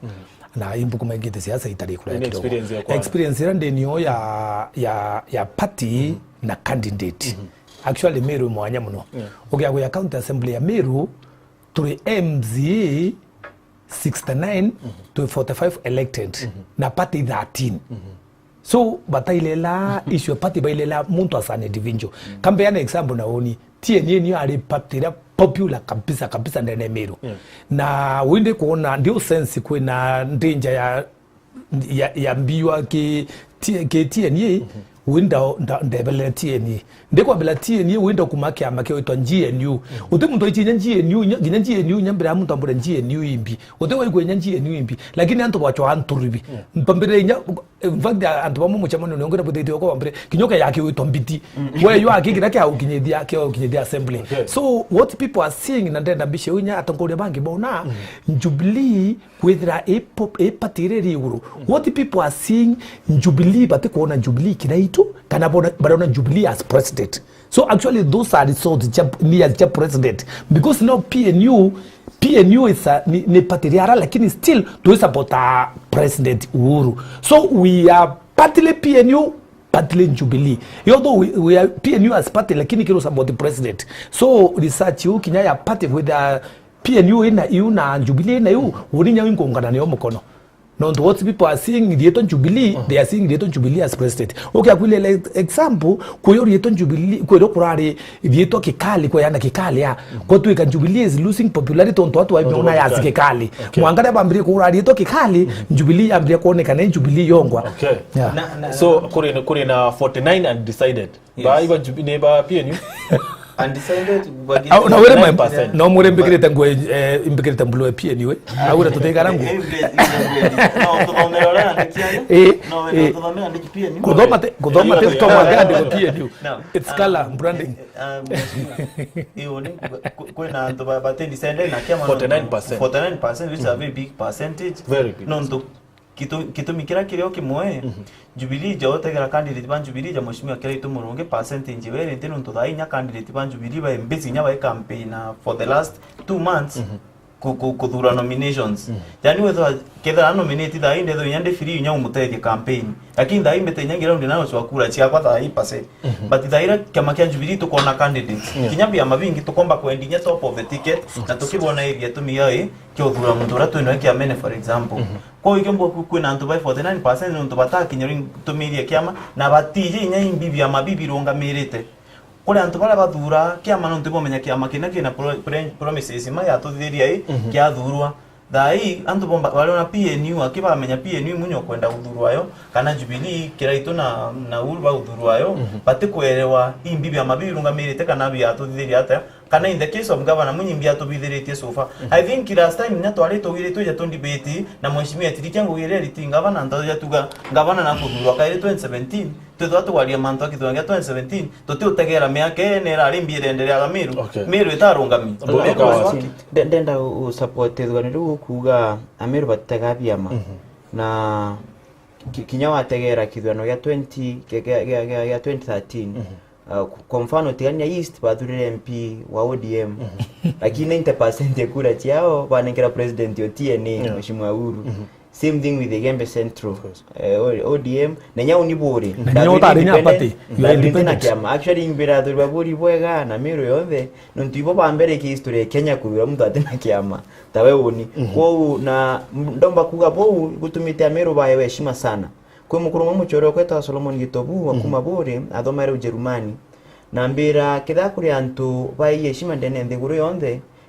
na imbuku maingite siasa itari kuria Ni kidogo. Experience ya kwa- Experience ira ndi nio ya, ya, ya party na candidate. Actually, Meru i mwanya muno. Yeah. Ugia gwi county assembly ya Meru, turi M C A sixty-nine, twi forty-five elected, na party thirteen. So, batailela issue ya party, bailela muntu as an individual. Kambeana example na uni, T N A niyo ari party iria popular kabisa, kabisa ndene ya Meru. Yeah. Na windi kuona, ndio sense kwina danger ya ya, ya mbiwa ki, ti-, ki T N A, winda nda-, ndebelere T N A. Ndikwambira T N A, winda kuma kiama kiwitwa G N U. Uti muntu aichinya G N U, nya-, nginya G N U, nyambira muntu ambure G N U imbi. Uti waigua inya G N U imbi. Lakini antu bachwa anturibi. Mpambire inya, in fact, antu bamwe mucemanio ni ongera buthitie kwa bambire, kinyoka yake witwa mbiti. We yo akikira kia ukinyithia, kia ukinyithia assembly. Okay. So, what people are seeing, na ndenda mbica iu inya atongoria bangi bona, Jubilee kwithira i pop-, i party iria iri iguru. What people are seeing, Jubilee, batikwona Jubilee kiraitu, kana bona, barona Jubilee as president. So actually, those are results ja, ni as ja president. Because now P N U, P N U is a, ni, ni party riara, lakini still, twi support a President Uhuru. So we are partly P N U, partly Jubilee. Although we, we are P N U as party, lakini kiro support president. So research iu kinya ya party kwithira P N U ina iu na Jubilee ina iu, uni nya wingungana nio mukono. Nontu what people are seeing rietwa Jubilee, they are seeing rietwa Jubilee as president. Okay, akwile example, kuyo rietwa Jubilee, kuyo kurari rietwa Kikali, kwa yana Kikali ya. Kwa tuika Jubilee is losing popularity tontu watu waibona ya Kikali. Okay. Mwanga ria bambire kurari rietwa Kikali, Jubilee yambire kuonekana ni Jubilee yongwa. Okay. Yeah. Na, na, So, kuri, kuri na forty-nine undecided. Yes. Ba iba Jubi-, ni ba P N U? Undecided, but Au, na were nine percent. No mure mbikirite nguo, eh, mbikirite mbulu ya P N U, eh? Au na tutigara nguo. Eh, eh, eh, no, tuthomere uria andiki ayo. Eh, No, we eh. no, tuthomere andiki P N U. Kuthoma te, kuthoma te, Eh, tuthoma eh, andiki eh, P N U. No. It's Ah, color, branding. Eh, ah, mheshimiwa. Iyo ni ku-, ku-, kwina antu ba, ba undecided na kiama no forty-nine percent. Forty-nine percent, which is a very big percentage. Very big. Nontu Gitu-, gitumi kiria kirio kimwe, Jubilee ja utegera candidate ba Jubilee ja Mheshimiwa Kiraitu Murungi percentage iwe iri nthi, nontu thaa inya candidate ba Jubilee ba busy inya bai campaign, uh, for the last two months ku-, ku-, kuthura nominations. Yani wethwa kethira nominate thaa ii ndethwa inya ndi free inya umutethie campaign. Lakini thaa ii mbite inya ground na ucwa kura ciakwa thaa ii percent. But thaa ira kiama kia Jubilee tukona candidates. Kinya biama bingi tukomba kwendi inya top of the ticket na tukibona area tumia ii kia uthura muntu uria twinawe kiamene, for example. Kwou ikio mbuga ku-, kwina antu bai forty-nine percent nontu batakinyirwa ntumiria kiama, na batiji inya imbi biama bibirungamirite. Kuri antu baria bathuraa kiama nontu ibomenya kiama kina kina pro-, pre-, promises ima yatuthithiria i kiathurwa. Thaa ii antu bomba bariona P N U, aki bamenya P N U imunyo kwenda guthurwa yo, kana Jubilee, Kiraitu na, na Uhuru baguthurwa yo, batikwerewa imbi biama bibirungamirite kana biatuthithiria atia. Kana in the case of Governor Munyimbi atubithiritie so far. I think last time inya twari tugire twija tu debate na Mheshimiwa Tirikia ngugi iria riti Governor, ntatu jatuga Governor na kuthurwa kairi twenty seventeen, twithwa tugwaria mantu a kithurano gia twenty seventeen, tutiutegera miaka ene irari mbi irendereaga Meru. Okay. Meru itarungami. Meru was working. Nde-, ndenda u-, u support ithurano riu ukuga Ameru batitega biama. Na ki-, kinya wategera kithurano gia twenty, gia, gia, gia, gia, gia twenty thirteen, Uh, ku-, kwa mfano, Tigania East bathurire M P wa O D M. Lakini ninety percent ya kura ciao banengera president o T N A, Mheshimiwa Uhuru. Same thing with Igembe Central. Of course. Eh, O-, O D M, na nyau ni buri. Na nyau utari nya party, you are independent. Kiama. Actually, imbira athuri baburi bwega na Meru yonthe, nontu ibo ba mbere ki history ya Kenya kuthura muntu atina kiama. Tawe uni. Kwou na, m-, ndomba kuga bou gutumite Ameru baewe heshima sana. Kwi mukuru umwe muchore ukwetwa Solomon Gitobu wa kuma Buri, athomaire Ujerumani. Na ambira, kethira kuri antu bai heshima ndene nthiguru yonthe,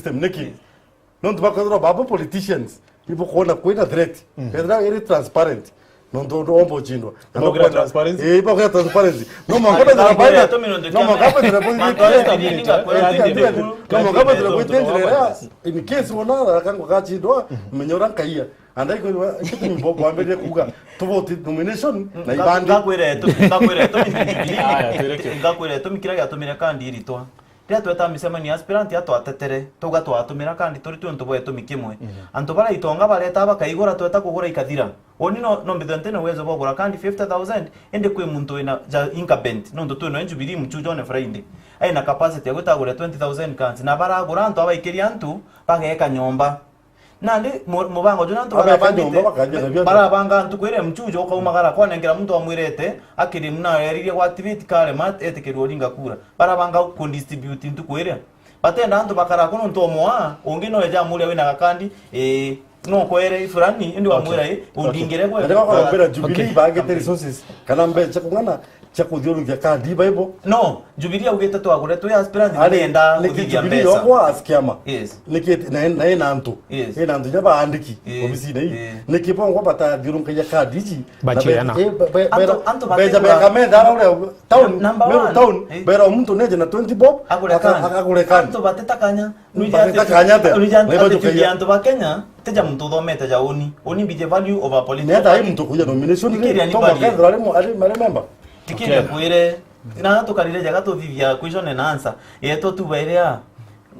system. Niki? Yes. Nontu bakwethirwa babo politicians, ibo kuona kwina threat. Mm. Kethira iri transparent. Nontu ndu omba uchindwa. Ibokira transparency? Eh, ibokira transparency. No mwanka bethira baina. No mwanka bethira baina. No mwanka bethira baina. In case wona kango kachindwa, menya ura nkaia. Andai kwithirwa ikitumi bo kwambiriria kuuga tuboti nomination na ibandi. Ngakwira itumi, ngakwira itumi. Aya, twireke. Ngakwira itumi kiria giatumire kandi iritwa. Riria tweta micemanio ya aspirant atwatetere, tuga twatumira kandi turi twi untu bwa itumi kimwe. Mhm. Antu baria itonga bareta bakaigura tweta kugura ikathira. Uni no, no mbithwe ntina uwezo bwa kugura kandi fifty thousand, indi kwi muntu wina ja incumbent, nontu twina Jubilee Mchujo on Friday. Aina capacity ya gwita agure twenty thousand kandi. Na baragura antu abaikiria antu, bageka nyomba. Nandi mu-, mubango juna antu barabangite, barabanga ntuku iria Mchujo ukaumagara kwanengera muntu amwirete, akiri muna erire gwa activate kare mat etikirwe uringa kura. Barabanga ku distribute ntuku iria. Batenda antu bakara kuno ntu omwa, ungi no eja amuria wina gakandi, eh, no kwere fulani, indi wamwira, eh, undingire gwe. Ndio kwa mbira Jubilee bagite resources, kana mbecha kung'ana, cia kuthiurukia kandi Bible. No, Jubilee augite twagure twi aspirant. Ari, nenda niki kuthithia Jubilee mbeca yokwa as kiama? Yes. Niki na, na ina antu? Yes. Ina antu ja baandiki. Yes. Obisine ii. Yes. Niki bongwa batathiurunkagia kandi iji? Bachiana. Antu, antu beja beka metha ara uria town, number Meru one, town, eh, bera omuntu neje na twenty bob, agure kandi. Agure kandi. Antu batetakanya. Batetakanya atia? Nuija antu, nuija antu, antu ba Kenya, tija muntu uthomete ja uni. Uni mbije value over politics. Neta ai muntu kuja nomination. Ikiria ni to value. Makethira ari mu-, ari, ari member. Tikiria kwire, na tukarire jaga tuthithia question and answer. Yetu tubaire a,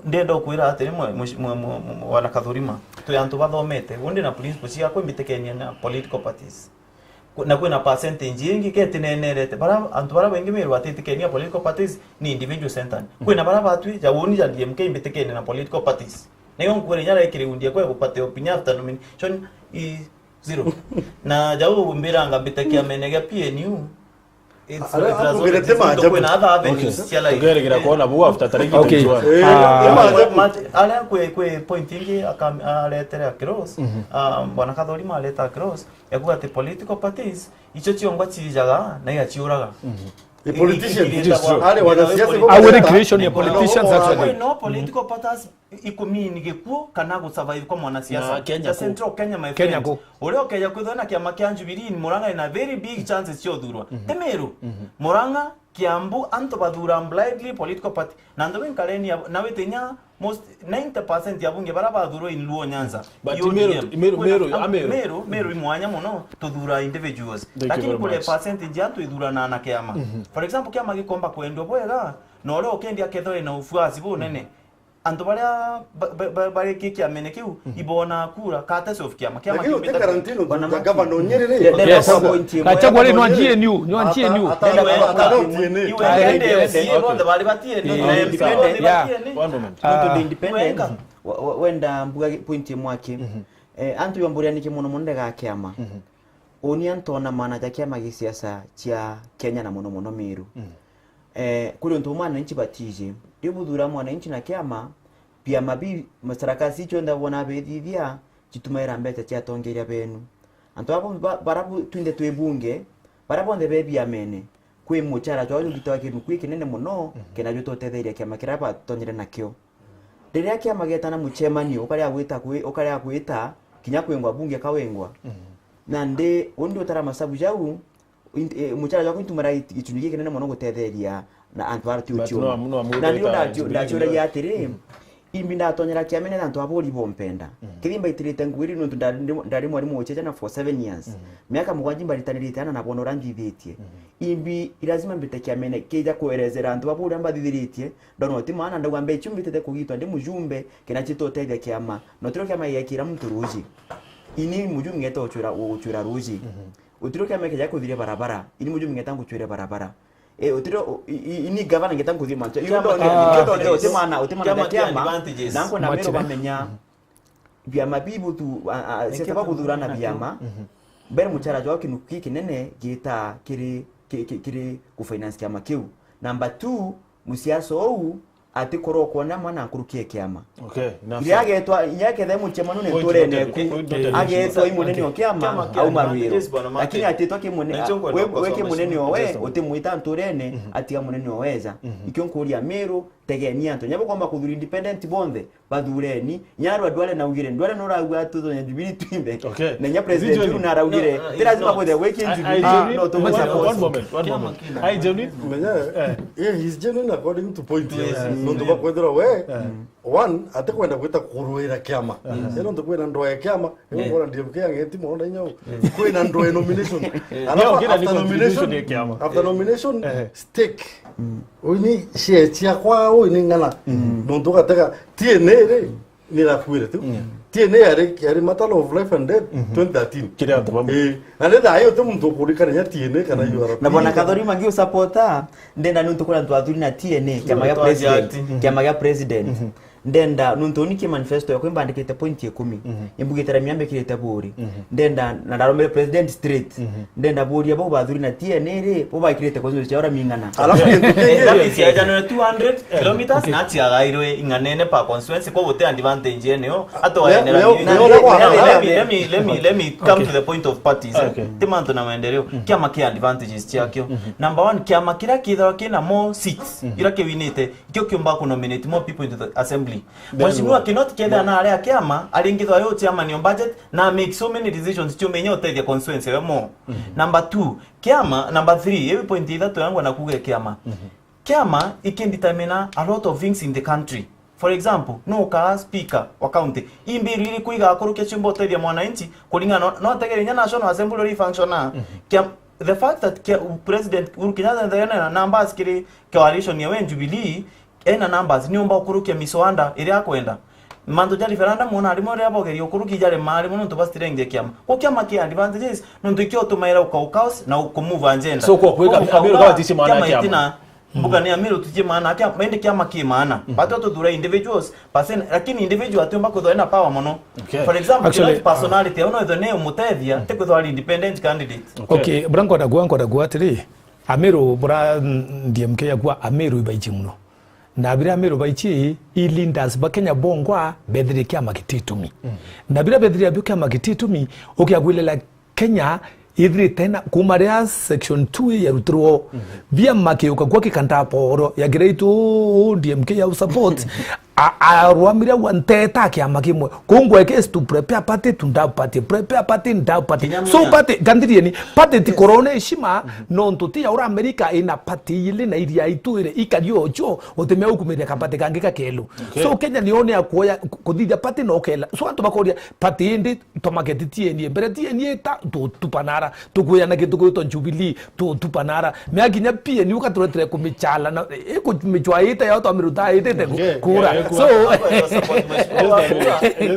ndenda kwira atiri mwe, mwe, mwe, mwe, mwe, wana Kathurima. Twi antu bathomete. Undi na principle cia kwimbitikiania na political parties. Ku-, na kwina percentage ingi ketinenerete. Bara, antu bara baingi Meru batitikenia political parties ni individual centered. Kwina bara batwi, ja uni ja D M K imbitikenie na political parties. Nayo nkwire inya rekire undia kwe gupate opinion after nomination i zero. Na jau mbiranga mbite kiamene gia P N U. It's, ara, it's akugirete majabu. Kwina other avenues cia life. Tugeregira kuona bu after tariki twenty-one. Eh, ah, majabu. Aria kwi, kwi point ingi akam-, aretere Akiros. Mhm. Ah, bwana Kathurima areta Akiros. Ekuga ati political parties, icio ciongwa ciijaga na igaciuraga. Mhm. The politicians. It is true. Are wanasiasa Our recreation ya politicians, actually. No political parties ikumin gikuo kana gusurvive kwa mwanasiasa. Na Kenya The ku. Central Kenya, my Kenya friend. Ku. Uria ukeja kwithwa na kiama kia Jubilee in Murang'a ina very big chances cia uthurwa. Ti Meru. Murang'a, Kiambu, antu bathura blindly political party. Na antu benkareni na witinya most ninety percent ya bunge bara bathurwa in Luo Nyanza. But U D M. Meru, Meru, Meru, Kwina- a Meru. Meru, Meru imwanya muno tuthura individuals. Thank you Lakini very kule much. Percentage ya antu ithurana na kiama. For example, kiama gikomba kwendwa bwega, na uria ukendia kethwa ina ufuasi bunene. Antu baria ba- ba- ba- bari ki kiamene kiu ibona kura courtesy of kiama. Kiama Lakini kiumbite uti Karantino Bwana tu gavana onyerere. Ndenda Yes. kuga point imwe. Gachagua ri no Onyerere. G N U, no G N U. Ata- ata- ata- ata- T N A. Iwe ende M C A bonthe bari ba T N A, Yeah. M P bonthe ba T N A. One moment. Nontu ndi independent, Wenga. wa- wa- wenda mbuga point imwe aki. Eh, antu bamburianikie muno muno ndega kiama. Uni antu ona maana ja kiama gia siasa cia Kenya na muno muno Meru. Eh, kuri untu mwananchi batiji. Riu buthura mwananchi na kiama, biama bi masarakasi cionthe bona bithithia, citumaira mbeca cia atongeria benu. Antu abo ba- bara bu- twinthe twi bunge, bara bonthe be biamene, kwi muchara jwao jugitawa kintu kwi kinene muno, kena jututetheria kiama kiria batonyere nakio. Riria kiama getana muchemanio, ukaria gwita kwi- ukaria gwita kinya kwingwa bunge kawingwa. Na ndi undi utara masabu jau, in- eh, muchara jwaku intumara gicunji gikinene muno gutetheria na antu bara ti But uchiona. no, no, Na ndio no, ndacio- no, ndaciuragia atiri, imbi ndatonyeria kiamene na antu aburi bompenda. Kethimba itirite ngugi ri nontu ndari ndari mwarimu wa ucheche na for seven years. Miaka mugwanja mbaritanirite ana na bona uria nthithitie. Imbi ilazima mbite kiamene kija kuerezera antu baburi mbathithiritie. Ndona uti maana ndauga mbechu mbitete kugitwa ndi mujumbe kena chitotethia kiama. No tiro kiama gigekira muntu ruji. Ini mujumbe ngeta uchwira uchwira ruji. Utiro kiama kija kuthiria barabara. Ini mujumbe ngeta nguchwire barabara. Eh, utiro i- i- ini gavana ngeta nguthie mantu. Iyo Kiama ndone kia iyo ndone uti advantages. Maana uti Maana Kiama kia kiama. advantages. Na nkona mero Matire. Bamenya. Biama bibu tu a- a- siasa bakuthurana biama. Mbere muchara jwao kinu ki kinene gita kiri ki- ki- kiri ku finance kiama kiu. Number two, musiasa ou atikorwo kwona mwana nkuruki ya kiama. Okay, enough. Iria agetwa inya kethe muchemano ni Point nturene noted, ku point noted. Agetwa i munene o kiama Kiama kia au marwiro. advantages, bwana Martin. Lakini atitwa ki munene Nicho nkwenda we gukosoma we ki munene mheshimiwa. o we Yes, sir. utimwita nturene atiga munene o weza. Ikio nkuria miru tegeni antu nyabo kwamba kuthura independent bonthe bathureni. Nyarwa ndware naugire ndware nuragua tutonya Jubilee twinthe. Okay. Na nya president Vijoni. uru naraugire No, no, ti lazima no. kwithira gwe ki I- I Jubilee genuinely- no tu one, support. One moment, one Kiama moment. kina. I genuinely- Menya, Eh. yeah, he's genuine according to point. Yes. Nontu bakwethira we, one, atikwenda gwita kurwira kiama. Ino nontu kwina ndoa ya kiama, ino mbona D M K angeti mona inyo. Kwina ndoa ya nomination. Alafu Yeah, okay, na ni after contribution ya nomination, kiama. after nomination, Eh. stake. Uini share ciakwa uini ng'ana. Nontu gatega T N A ri, nirakuire tu. T N A yari, yari matter of life and death, twenty thirteen. Kiri antu bamwe. Eh, na ni thayo tu muntu ukurikana nya T N A kana U R P. Na bona Kathori mangi usapota ndenda nuntu kuna antu athuri na T N A kiama gia president, kiama gia president. Ndenda nuntu ni ki manifesto yakwa imbandikite point ikumi. Imbugite ramia mbikirite buri. Ndenda na ndaromere president straight. Ndenda buri abo bathuri na T N A ri bo baikirite constituency cia ora ming'ana. Alafu kintu kingi, That is ya general two hundred kilometers na ciagairwe ing'anene per constituency kwa gute advantage eneo. Ato Leo- leo- leo- let me, let me, let me come to the point of parties. Okay. Ti mantu na maendeleo. Kiama kia advantages ciakio. Number one, kiama kiria kithagwa kina more seats iria kiwinite, kio kiumba ku nominate more people into the assembly. Mheshimiwa Kinoti kethira na aria kiama aringithwa yo chairman on budget na make so many decisions ciumenya utethia constituency yo more. Number two, kiama, number three, ewi point ithatu yangu na kuga kiama. Kiama ikinditamina a lot of things in the country. For example, no ukaa speaker wa county. Imbiru iriku igakurukia ciumba utethia mwananchi kuringana no tegere nya National Assembly uri function na. Kia, the fact that kia, President Uhuru Kenyatta nthagene na numbers kiri coalition ya we Jubilee, ena numbers ni umba ukurukia miswanda iria akwenda. Mantu ja referendum ona arimo ria bogeria ukuruki jare mari muno ntu bastirengde kiama. Kwa kiama kia advantages nuntu ikio tumaira uka chaos na ukumove agenda. So kwa kwika Amiru kama tisi maana kiama. Mbuga ni Amiru tuje maana kia mende kiama ki maana. Batu tuthura individuals, percent, lakini individual atiumba kuthwa ena power muno. Okay. For example, Actually, kila personality uno etho ne umutethia te kuthwa independent candidate. Okay, bura nkwenda kuga, nkwenda kuga atiri, Amiru bura, mm, D M K yakwa Amiru ibaichi muno. Na bira Amiru baichi, i leaders ba Kenya bongwa bethire kiama gititumi. Na bira bethire abio kiama gititumi, ukiagwilela Kenya Ithirite na kuma riria section two yarutirwo, biama kiuka kwa kikanda poro ya kiraitu D M K ya support, a-, arwamire wa nteta kiama kimwe. Kungwe case to prepare party to ndau party, prepare party ndau party. Kinya So munya. party, kandirieni, party ti Yes. korone heshima, nontu ti ya ura America ina party ili na iria itu iri ikari ojo, utimea ukumiria ka party kangi ka kelu. Okay. So Kenya ni one ya kuoya, ku-, kuthithia party na ukela. So antu bakoria party indi to market T N A. Mbere T N A ta tu-, tupanara, tukwiyana kintu gwitwa Jubilee, tu-, tupanara. Mea kinya P N U katuretire kumichala na, eh, kumicwa ite yao twamiruta itite ku-, Okay. kura. Yeah, yeah, So, kura. Hapo ndio support mheshimiwa. Yes,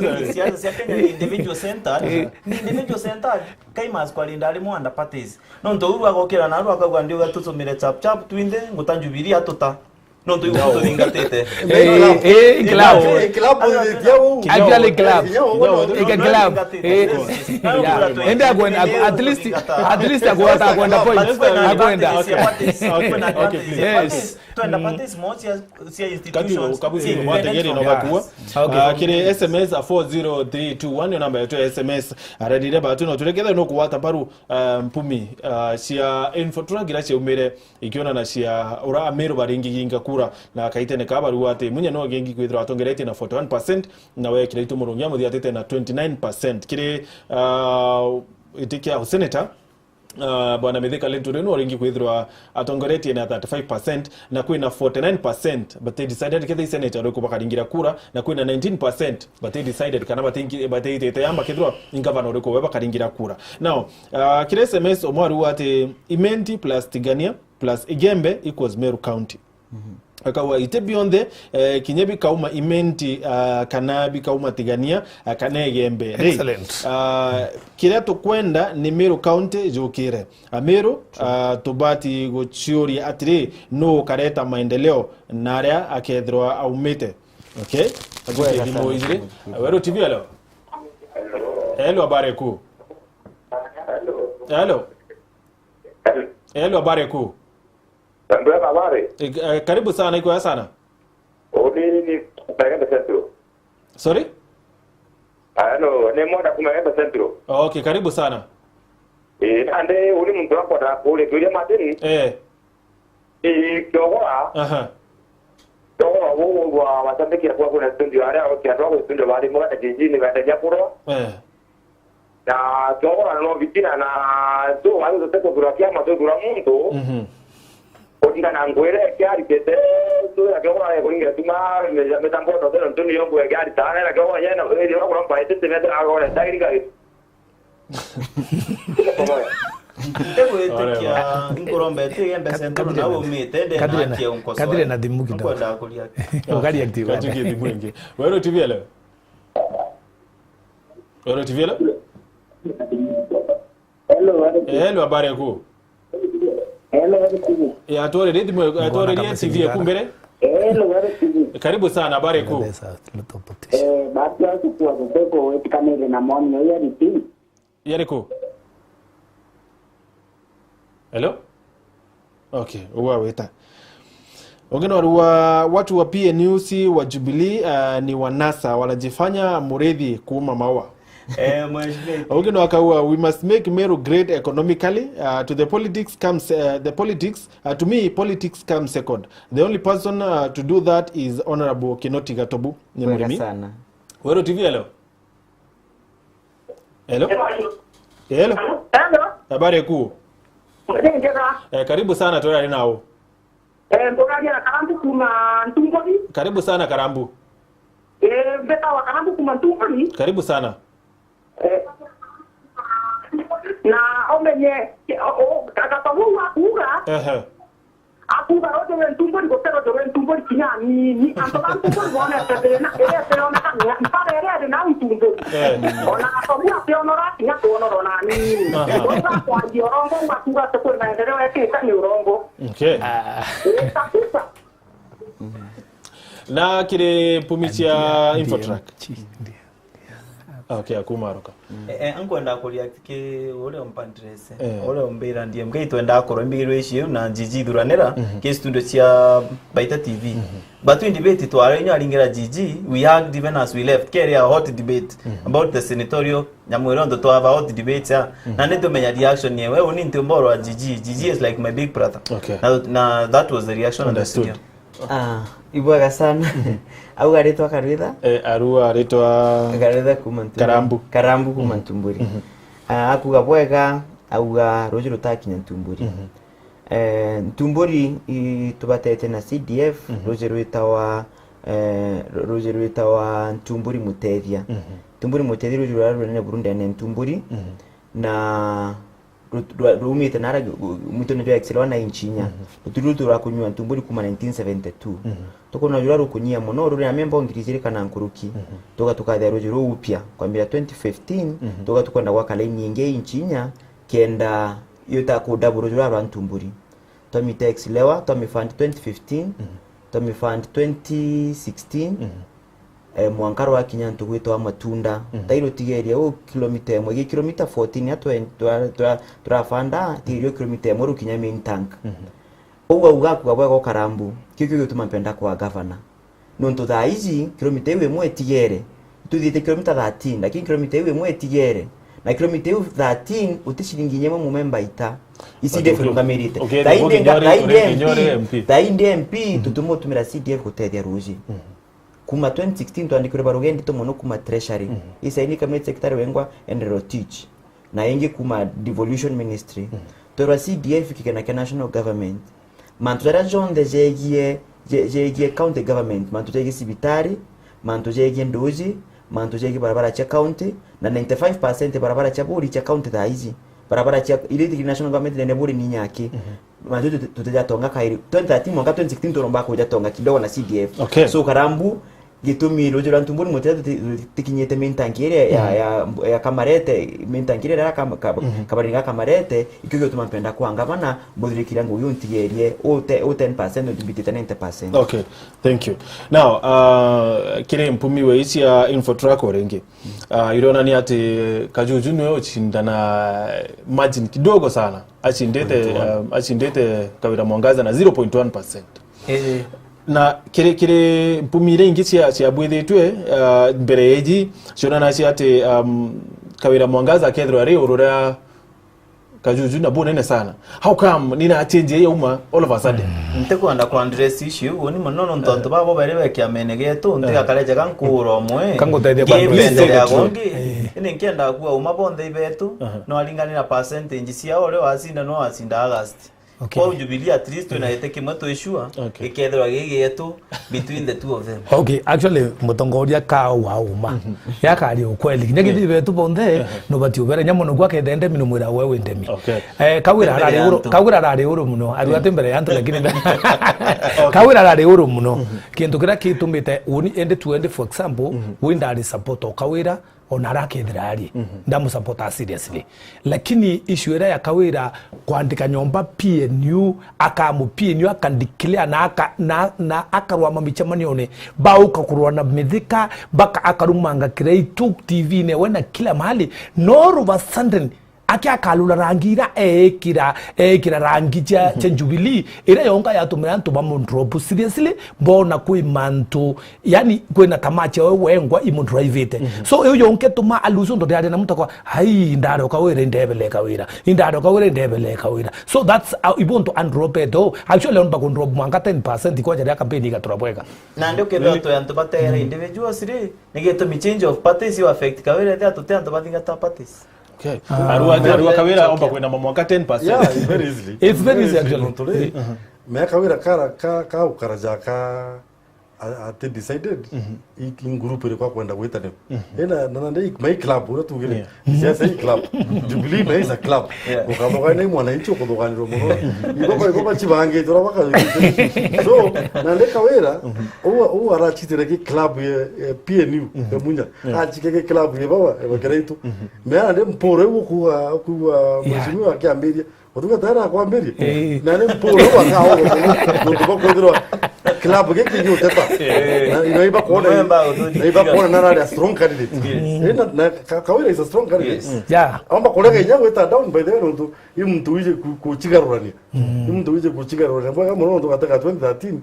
sir. Siasa cia Kenya ni individual centered. Eh. Ni individual centered. Kaimas kwa linda ari mwanda parties. Nontu uu agokira naru akauga ndiuga tutumire chap chap twinthe, nguta Jubilee atuta. Nontu iu tuthingatite. Eh, eh, club. Eh, club ithithia uu. Actually, club. Ika club. Eh, yeah. Ende akwenda, at least, at least akwenda, akwenda points. Akwenda. Okay, okay, please. Yes. Twenda parties mo cia, cia institutions. Kati ukabuzi mwategeri no bakua. Okay. Ah, kiri S M S a four zero three two one, yo namba yetu ya S M S. Ararire batu no turekethe no kuwata mbaru, ah, mpumi, ah, cia info turagira ciaumire. Ikionana cia ura Ameru baringiginga kura na kaitene ka barua ati Munya no agengi kwithirwa atongeretie na forty one percent, na we Kiraitu Murungi amuthiatite na twenty nine percent. Kiri, ah, iti kia useneta, ah, Bwana Mithika Linturi no aringi kwithirwa atongeretie na thirty five percent, na kwina forty nine percent but they decided ketha iseneta uriku bakaringira kura, na kwina nineteen percent but they decided kana batingi-, bateitite yamba kethirwa ingavana uriku we bakaringira kura. Now, ah, kiri S M S omwaru ati Imenti plus Tigania plus Igembe equals Meru County. Akauga ite bionthe, eh, kinya bikauma Imenti, ah, kana bikauma Tigania, ah, kana Igembe. Ri, Excellent. ah, kiria tukwenda ni Meru County jukire. Ameru, ah, tubati guciuria atiri, nu ukareta maendeleo na aria akethirwa aumite. Okay? Wega sana. Ijiri. Weru T V, hello. Hello, habari kuu. Hello. Hello, habari kuu. Ndio, habari. Eh, eh, karibu sana, iko ya sana. Uni ni Magembe Central. Sorry? Ah, no, ni mwana kuma Magembe Central. Okay, karibu sana. Eh, nande uni muntu wakwa da kule kule Martin. Eh. Eh, kiogora. Aha. Kiogora wo wa wasambiki kwa kuna studio aria okia ndo studio bari mwana kijini benda jakuro. Eh. Na twagorana no bitina na tu wari tutete kugura kiama tugura muntu. Mhm. Kuringana na ngwira ikiaritite, tu na kiogora kuringira tuma mitambo no tena ntuni yo ngwe kiaritana na kiogora yena iri wakura mbaite tene agora ndagiri gari. Tegwitikia nkurombe ti Igembe Central na umite, nde na kia unkosoa. Kathire na thimu kidogo. Nkwenda kuria. Ukaria kitu. Kachukie thimu ingi. Weru T V hello. Weru T V hello. Hello, Weru T V. Eh, hello, habari yaku? Hello, Weru T V. Eh, atwaririe thimu, atwaririe T V yaku mbere. Hello, Weru T V. Karibu sana, habari yaku? Eh, basi, asi kwa kuteko, wetikanire na moni, yo ya riti. Yariku? Hello? Okay, uwa weta. Ungi no wa watu wa P N U si wa Jubilee, uh, ni wa NASA, wanajifanya Murithi kuuma maua. Eh, mheshimiwa. Ungi no akaua, "We must make Meru great economically, uh, to the politics comes, uh, the politics, uh, to me, politics comes second. The only person, uh, to do that is Honorable Kinoti Gatobu." Ni Wega murimi. Sana. Weru T V, hello. Hello? Hello? Hello? Habari kuu? Ni njega. Eh, karibu sana, twari nao. Eh, mbogaria na Karambu kuma Ntumbori. Karibu sana, Karambu. Eh, mbeta wa Karambu kuma Ntumbori. Karibu sana. Eh, na omenye, o, o, kaka kwa huu wa kuuga. Ehe. Akuuga ruuju rwi Ntumburi, guti ruuju rwi Ntumburi kinya anini. Antu ba Ntumburi bonete thina iria itioneka, mpara iria iri nau Ntumburi. Eh. Ona Gatogu ationora kinya kuonora ona anini. Aha. Riu akwaria urongo, uu akuuga ati kwi maendeleo ekite ni urongo. Okay. Ii kabisa. Na kiri mpumi cia Infotrack. Okay, akumaruka. Eh, eh, nkwenda kureact ki uria umpandrese. Eh. Uria umbira D M K twenda akorwo imbigirwe ici iu na Gigi ithuranira ki studio cia Baita T V. But in debate tware inyo aringira Gigi, we hugged even as we left. Kere a hot debate about the senatorial nyamu iria ntho twaba hot debate ya. Na ni tumenya reaction yewe, uni nti umboro wa Gigi. Gigi is like my big brother. Okay. Na, na that was the reaction of the Understood. Studio. Ah, ibwega sana. Au garitwa Karwitha? Eh, aru aritwa Garitha kuma Ntumburi. Karambu. Karambu kuma Ntumburi. Ah, akuga bwega, auga ruji rutakinya Ntumburi. Eh, Ntumburi i- tubatete na C D F, ruji rwitawa eh, ru- ruji rwitawa Ntumburi Mutethia. Ntumburi Mutethia ruji rwa runene buru ndene Ntumburi. Na ru- rwa- rumite nara gu- gu- mwitone jwa Exeter na inchinya. Ruturi rutu rwa kunyua Ntumburi kuma nineteen seventy-two. Tukona jura rukunyia muno ruri na memba ngiri ijiri kana nkuruki. Tuga tukathia ruji ruu upya kwambira twenty fifteen. Tuga tukwenda gwaka laini ingi inchinya kenda yuta ku double ruji rwa rwa Ntumburi. Twamite Exeter, twamifund twenty fifteen, twamifund twenty sixteen. Eh, mwanka rwakinya ntu gwitwa Matunda. Tai rutigerie u kilomita imwe, gi kilomita fourteen ya twen- twa- twa- turafanda, tigerie u kilomita imwe rukinya main tank. Uu auga akuga bwega Karambu, kiu kiu gituma mpenda kwa gavana. Nontu thaa iji kilomita iu imwe itigere, tuthiite kilomita thirteen, lakini kilomita iu imwe itigere. Na kilomita iu thirteen uti ciringi inya imwe mumemba ita. Isi But ndefu uki- rugamirite. ukienda Thaindi kukinya nga- uri- thaindi uri- ukinya uri M P, M P. Thaindi M P, tutumutumi ra C D F gutethia ruji. Kuma twenty sixteen twandikirwe baruga ndito mono kuma treasury. Isaini kama secretary wengwa Henry Rotich. Na ingi kuma devolution ministry. Twerwa C D F kigena kia national government. Mantu jaria jonthe jegie, je- jegie county government, mantu jegie cibitari, mantu jegie nduji, mantu jegie barabara cia county, na ninety-five percent barabara cia buri cia county thaa iji. Barabara cia iria ithikiri national government nene buri ni nyaki. Mantu tute- tutejatonga kairi. Twenty thirteen mwanka twenty sixteen turomba kujatonga kidogo na C D F. Okay. So Karambu, gitumi ruji rwa Ntumburi Mutethia tuti- tutikinyite main tank iria ya, ya, ya Kamarete, main tank iria ya Kam- Ka- Kabarini ga Kamarete, ikio gituma mpenda kwa ngavana, mbuthirikira ngugi untigerie, u te- u ten percent, umbitite ninety percent. Okay, thank you. Now, uh, kiri mpumi wa ici ya Infotrack o ringi. Uh, ironania ati Kajuju niwe ucindana margin kidogo sana. Acindite, um, acindite Kawira Mwangaza na zero point one percent. Eh, Na kiri kiri mpumi iria ingi cia cia bwithitwe, uh, mbere ya iji cionanacia ati, um, Kawira Mwangaza akethirwa ari iguru ria Kajuju na bunene sana. How come nina change yauma all of a sudden? Ntikwenda ku address issue uni mono nontu antu babo bari be kiamene gietu, ntigakare jaga nkuura umwe. Kangutethia ku Ngimbendere address. ago ngi. Ini nkienda kuwa uma bonthe ibetu, no aringanira percentage ciao, uria wacinda no wacinda August. Okay. Kwa Jubilee at least twina giti kimwe twi sure, Okay. gikethirwa gi gietu between the two of them. Okay, actually, mutongoria ka wa uma. Yakari ukweli. Kinya githi betu bonthe, no bati ubere nyamo no gwa kethende mino mwira we windemi. Okay. Eh, Kawira Mbere arari ya uru, antu. Kawira arari uru muno. Aru ati mbere ya antu lakini Kawira arari uru muno. Kintu kira kitumite uni ende tu ende for example, we ndari support o Kawira, ona arakethira ari ndamusupporta seriously. Lakini issue iria ya Kawira kwandika nyomba P N U, akamu P N U akandeclare na aka- na, na akarwama micemanione, bauka kurwa na Mithika, baka akarumanga Kiraitu T V-ini we na kila mahali. No all of a sudden aki akalura rangi ira eekira, eekira rangi cia, cia Jubilee, iria yonka yatumire antu bamudrop seriously, bona kwi mantu, yani kwina tamaa ciawe wengwa imudrivite. So iu yonka ituma alusu ndote aria na muntu akwa, "Ai, indaroka wira, indebeleka wira. Indaroka wira, indebeleka wira." So that's how ibuntu androp eto. Actually, on bakundrop mwanka ten percent kwa jaria campaign igatura bwega. Nandi ukethira twi antu bateere individuals ri, ni gitumi change of parties you affect Kawira, ethira tuti antu bathingata parties. Okay. Arua, arua Kawira omba kwina mamwaka ten percent. Yeah, it's very easy. It's very easy, actually. Nontu ri, me Kawira kara ka ka ukaraja ka a- ati decided i i group iri kwa kwenda gwitanirwa. Ina na na ndi my club uria tugire. Yeah. Siasa i club. Jubilee na is a club. Yeah. Ukathogana na mwananchi ukuthoganirwa muno. Ibo ba ibo bachibangite ura baka. So na ndi Kawira u u arachitire ki club ya ya P N U ya Munya. Achike ki club ya baba ya Kiraitu. Me na ndi mpore uguo kuwa kuwa mheshimiwa akiambiria. Uthuga tayari akwambiria. Eh. Na ni mpuro wa kao. Nuntu bwa kwithirwa club giki giuteta. Eh. Na ino iba kuona. November, uthuji. Na iba kuona na rari a strong candidate. Yes. Eh, na, na Ka-, Kawira is a strong candidate. Yes. Yeah. Amba kurega inya gwita down, by the way, nuntu i muntu wije ku-, kuchigarurania. I muntu wije kuchigarurania. Bwa kama nuntu gateka twenty thirteen,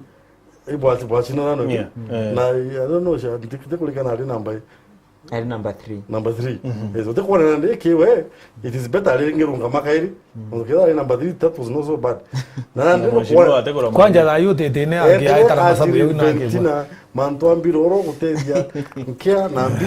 ibwati, bwati na nano. Yeah. Eh. Na, I don't know, sha, ndikite kurikana ari namba i. Ari number three. Number three. Yes, utikwona nandi kiwe, it is better ari ringi rungama kairi. Ukethira ari number three, that was not so bad. Na nandi Mheshimiwa nukwona ategura Kwanja mwenye. Thaa yu tete ne angi aitara masabu yau na angi. Bentina, mantu ambire oro gutethia nkia na mbi.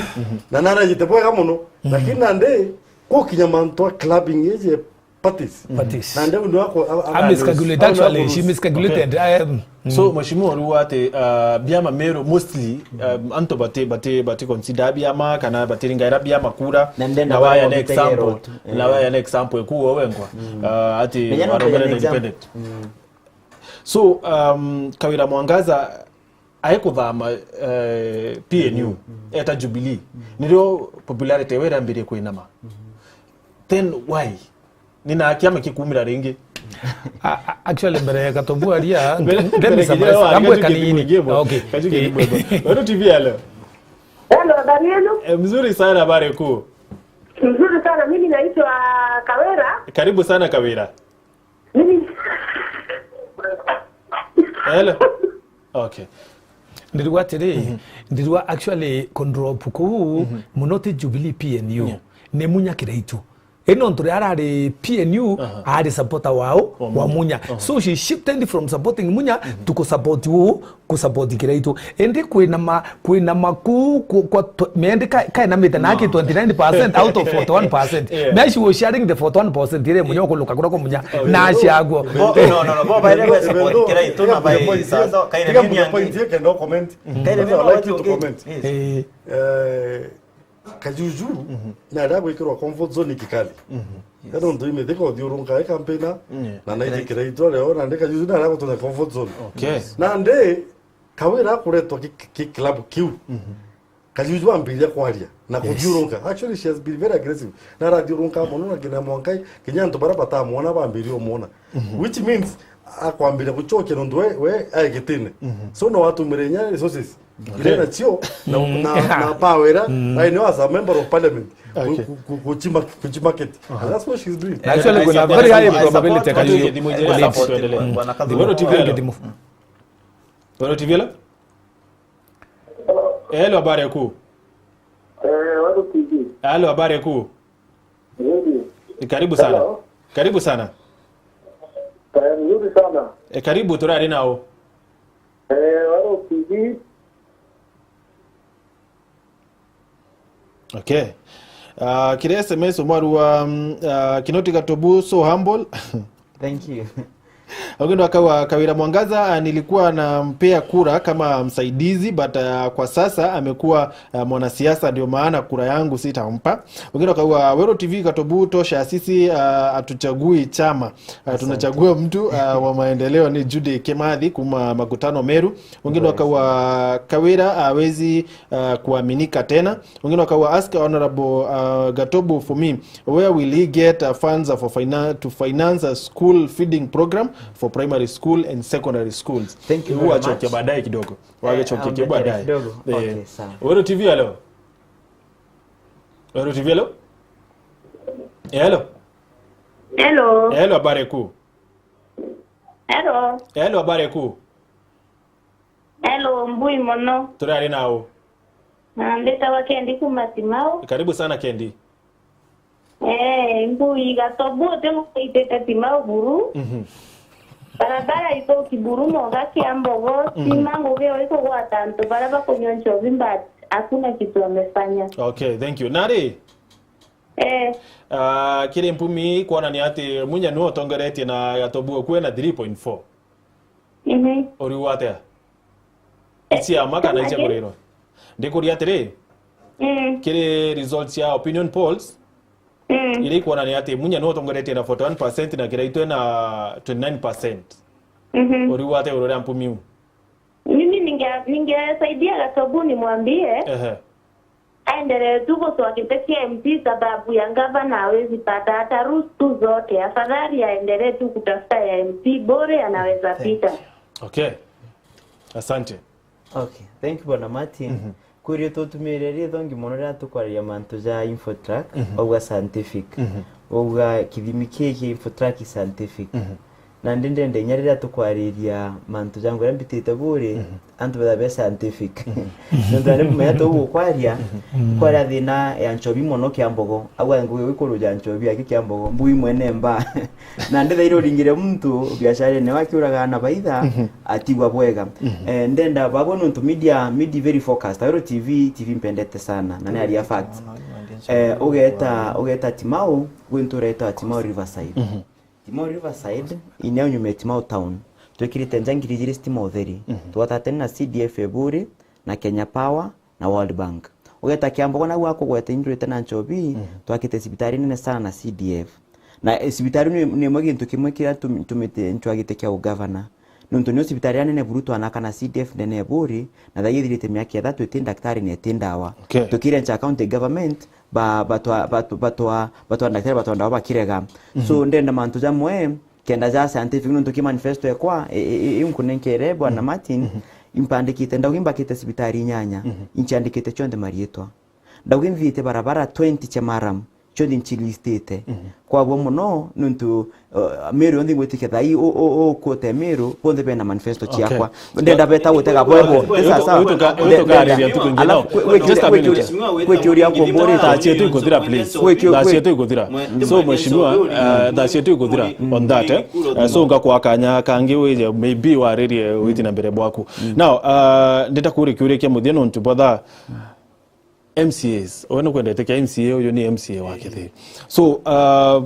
Na narajite bwega muno. Lakini nandi, gukinya mantu a clubbing iji parties. Parties. Na ndio ndio wako, a, a, I miscalculate, actually, she miscalculated. Okay. I, mm. So, Mheshimiwa, riu ati, uh, biama meru mostly, um, antu bati, bati, bati consider biama kana batiringaira biama kura. Na ndenda na waya ne example. Eh. Na waya ne example ekuo wengwa. Uh, ati waromere na independent. So, um, Kawira Mwangaza, aikuthama, eh, P N U, eta Jubilee. Nirio popularity yawe irambirie kwinama. Then why? Ni na kiama kikumira ringi. A-, a-, actually, mbere ya Gatobu aria, mbere, mbere mbere kinya wa ambwe kanini. Kajuki ni mwema. Okay. Kajuki ni mwema. Weru T V, hello. Hello, habari yenu? Eh, mzuri sana, habari kuu. Mzuri sana, mimi naitwa Kawira. Karibu sana, Kawira. Mimi Hello. Okay. Ndirigwa atiri, ndirigwa actually kundrop kuu, muno ti Jubilee P N U. Yeah. Ni Munya Kiraitu. Ino ntu ria arari P N U, ari supporter wao, wa Munya. So she shifted from supporting Munya to kusupport u, kusupport Kiraitu. Indi kwina ma, kwina maku, ku-, kwa tw-, mendi ka-, kainamite naki twenty nine percent out of forty one percent. Yeah. Mesh was sharing the forty one percent ire Munya ukuluka kura kwa Munya. Na ciaguo. Bo, no, no, no, bo, baire gwe support Kiraitu na bai sasa, kaire nini angi? Point yake ndo comment. Kaire nini like you to comment. Yes. Eh. Eh, Kajuju, na aria gwikirwa comfort zone kikali. Yes. Tondu imethika uthiurunka e campaigner, na naithikira itwa leo, na ndi Kajuju na aria gutunya comfort zone. Okay. Na ndi, Kawira akuretwa ki, ki club kiu. Kajuju ambiriria kwaria na kuthiurunka. Actually, she has been very aggressive. Na arathiurunka mono na nginya mwankai, kinya antu baria batamwona bambiriria umwona. Which means, akwambiria gucokia nontu we, we ae gitine. So no atumire inya resources iria nacio na, na, na power iria ae nio as a member of parliament. Okay. Ku-, ku-, ku-, kuchima, kuchima kiti. And that's what she's doing. Na actually, kuna very high probability ya Kajuju. Bwana Kajuju. Weru T V, hello. Weru T V, hello. Hello, habari kuu. Eh, Weru T V. Hello, habari kuu. Nzuri. Karibu sana. Hello. Karibu sana. Eh, nzuri sana. Eh, karibu, turari nao. Eh, Weru T V. Okay. Ah, kiri S M S umwaru wa, mm, ah, Kinoti Gatobu, so humble. Thank you. Wengine wakawa Kawira Mwangaza, ah, nilikuwa nampea kura kama msaidizi, but, ah, kwa sasa amekuwa, ah, mwanasiasa, ndio maana kura yangu sitampa. Wengine wakawa Weru T V Gatobu tosha, sisi, ah, hatuchagui chama. Ah, tunachagua mtu, ah, wa maendeleo ni Judy Kimathi kuma Makutano Meru. Wengine wakawa Kawira hawezi, ah, kuaminika tena. Wengine wakawa ask Honorable, ah, Gatobu for me. Where will he get, uh, funds for fina-, to finance a school feeding program for primary school and secondary schools? Thank you very much. Huwa chokia baadaye kidogo. Wage chokia baadaye kidogo. Eh. Okay, sawa. Weru T V, hello. Weru T V, hello. Eh, hello. Hello. Hello, habari kuu. Hello. Hello, habari kuu. Hello, mbui mono. Turari nao. Na ndetawa Kendi kuma Timau. Karibu sana, Kendi. Eh, ngui Gatobu, uti nguitite Timau buru. Mhm. Barabara ithuki buru, moga kia mbogo, stima ngugi o ikugwata antu baria bakunywa nchobi, but hakuna kitu amefanya. Okay, thank you. Nari? Eh. Ah, kiri mpumi kwonania ati Munya niwe utongeretie na Gatobu okue na three point four. Mhm. Uriu atia? Iciama kana icia kurirwa? Ndikuria atiri, mm, kiri results cia opinion polls, mm, iria ikwonania ati Munya niwe utongeretie na forty one percent na Kiraitu ena twenty nine percent. Mhm. Uriu atia iguru ria mpumi iu? Mimi ninge-, ningesaidia Gatobu nimwambie, ehe, Aendelee tu kutoa kiti kia M P sababu ya gavana hawezi pata hata rules tu zote. Afadhali aendelee tu kutafuta ya M P bure anaweza pita. Okay. Asante. Okay, thank you, Bwana Martin. Kwiri tutumire ritho ngi mono riria tukwariria mantu ja Infotrack, auga scientific. Auga kithimi kii kia Infotrack is scientific. Na ndi ndenda inya riria tukwariria mantu ja ngugi iria mbitite buri, antu betha be scientific. Nontu na ni kumenya tugukwaria, kwaria thina ya nchobi mono Kiambogo. Auga ngugi wi kuruja nchobi aki Kiambogo, mbui mwene mba. Na ndi thairi uringire muntu biasharene wakiuraga na baitha, atigwa bwega. Eh, ndenda babo nontu media, media very focused. Awero T V, T V mpendete sana, na ni aria fact. Eh, ugeta, ugeta Timau, gwi ntura yetwa Timau Riverside. Timau Riverside, ineo nyuma ya Timau town. Twikirite nja ngiri ijiri stima utheri. Twatatene na C D F Eburi, na Kenya Power, na World Bank. Ugeta Kiambogo nau akugweta injurite na nchobi, twakite cibitari nene sana na C D F. Na, eh, cibitari ni, ni imwe gintu kimwe kiria tumi-, tumite ncwagite kia ugavana. Nontu nio cibitari iria nene buru twanaka na C D F ndene ya Eburi, na thaa ii ithirite miaka ithatu iti ndaktari na iti ndawa. Okay. Tukirencha county government, ba-, batwa-, batwa-, batwa-, batwa ndaktari, batwa ndawa bakirega. So, ndenda mantu jamwe, kenda ja scientific, nontu ki manifesto ekwa, i-, i-, i-, iu nkunenkere, Bwana Martin, impandikite, ndauga imbakite cibitari inyanya, inciandikite cionthe mariitwa. Ndauga imvite barabara twenty cia maram, cionthe ncilistite. Kwabua mono, nontu, uh, Meru yonthe ingwitikia thaa ii, u-, u-, u-, quote Meru, bonthe bena manifesto ciakwa. Ndenda beta gutega bwebo. Ni sawa sawa. Utukariria ntuku ingi. Alafu, no, kwi-, kwi-, just a minute. Kwi kiuria nkumburi. Thaa cietu ikuthira, please. Kwi kiu-, thaa cietu ikuthira. So, mheshimiwa, uh, thaa cietu ikuthira on that, eh? Uh, so, ngakwa kanya kangi wije, maybe waririe witi na mbere bwaku. Now, uh, ndenda kuria kiuria kia muthia nontu bwa thaa. M C As. Uyu nukwendete kia M C A, uyu ni M C A wa Kithiiri. So, uh,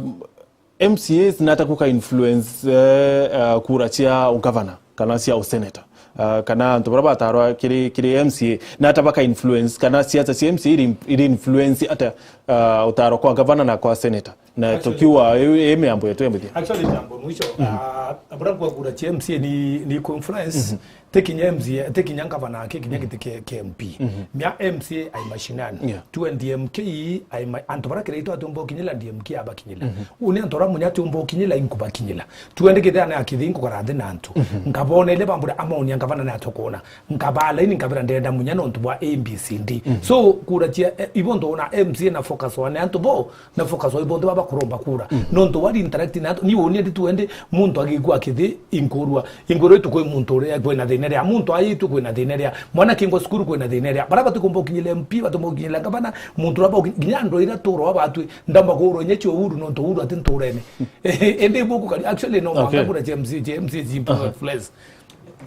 M C As nata kuka influence, eh, uh, kura cia ugavana kana cia useneta. Uh, kana antu baria batarwa kiri, kiri M C A, nata baka influence, kana siasa cia M C A iri, iri influence ata, uh, utaro kwa gavana na kwa senator. Na tukiuga i, i miambo yetu ya muthia. Actually, jambo mwisho, ah, abura kwa kura cia M C A ni, ni ku influence, ti kinya M C A, ti kinya gavana, ki kinya giti kia, kia M P. Mia M C A ai mashinani. Yeah. Tuwe D M K ai ma-, antu bara kira itu atiumba ukinyila D M K abakinyila. Uni antu bara munya atiumba ukinyila inkubakinyila. Tuwe ndi kithea na Kithiiri nkugara nthi na antu. Nkabona ile bambura amaonia gavana na atokona. Nkabaa laini nkabira ndenda munya nontu bwa A B C D. So, kura cia, eh, ibo ndona M C A na focus wane antu bo, na focus wa ibonthe baba kuromba kura. Nontu wari interact na antu, ni wonie ndi tu endi muntu agikua kithi inkurua. Inkurua itu kwi muntu uria kwina thina ria, muntu aitu kwina thina ria, mwana kingwa cukuru kwina thina ria. Bara batikumba ukinyile M P, batikumba ukinyile gavana, muntu raba uki-, nginya andu ira turo abatwi, ndamba kurwa nye cio Uhuru nontu Uhuru ati nturene. Endi buku kari, actually no manga kura cia M C A, cia M C A cia influence.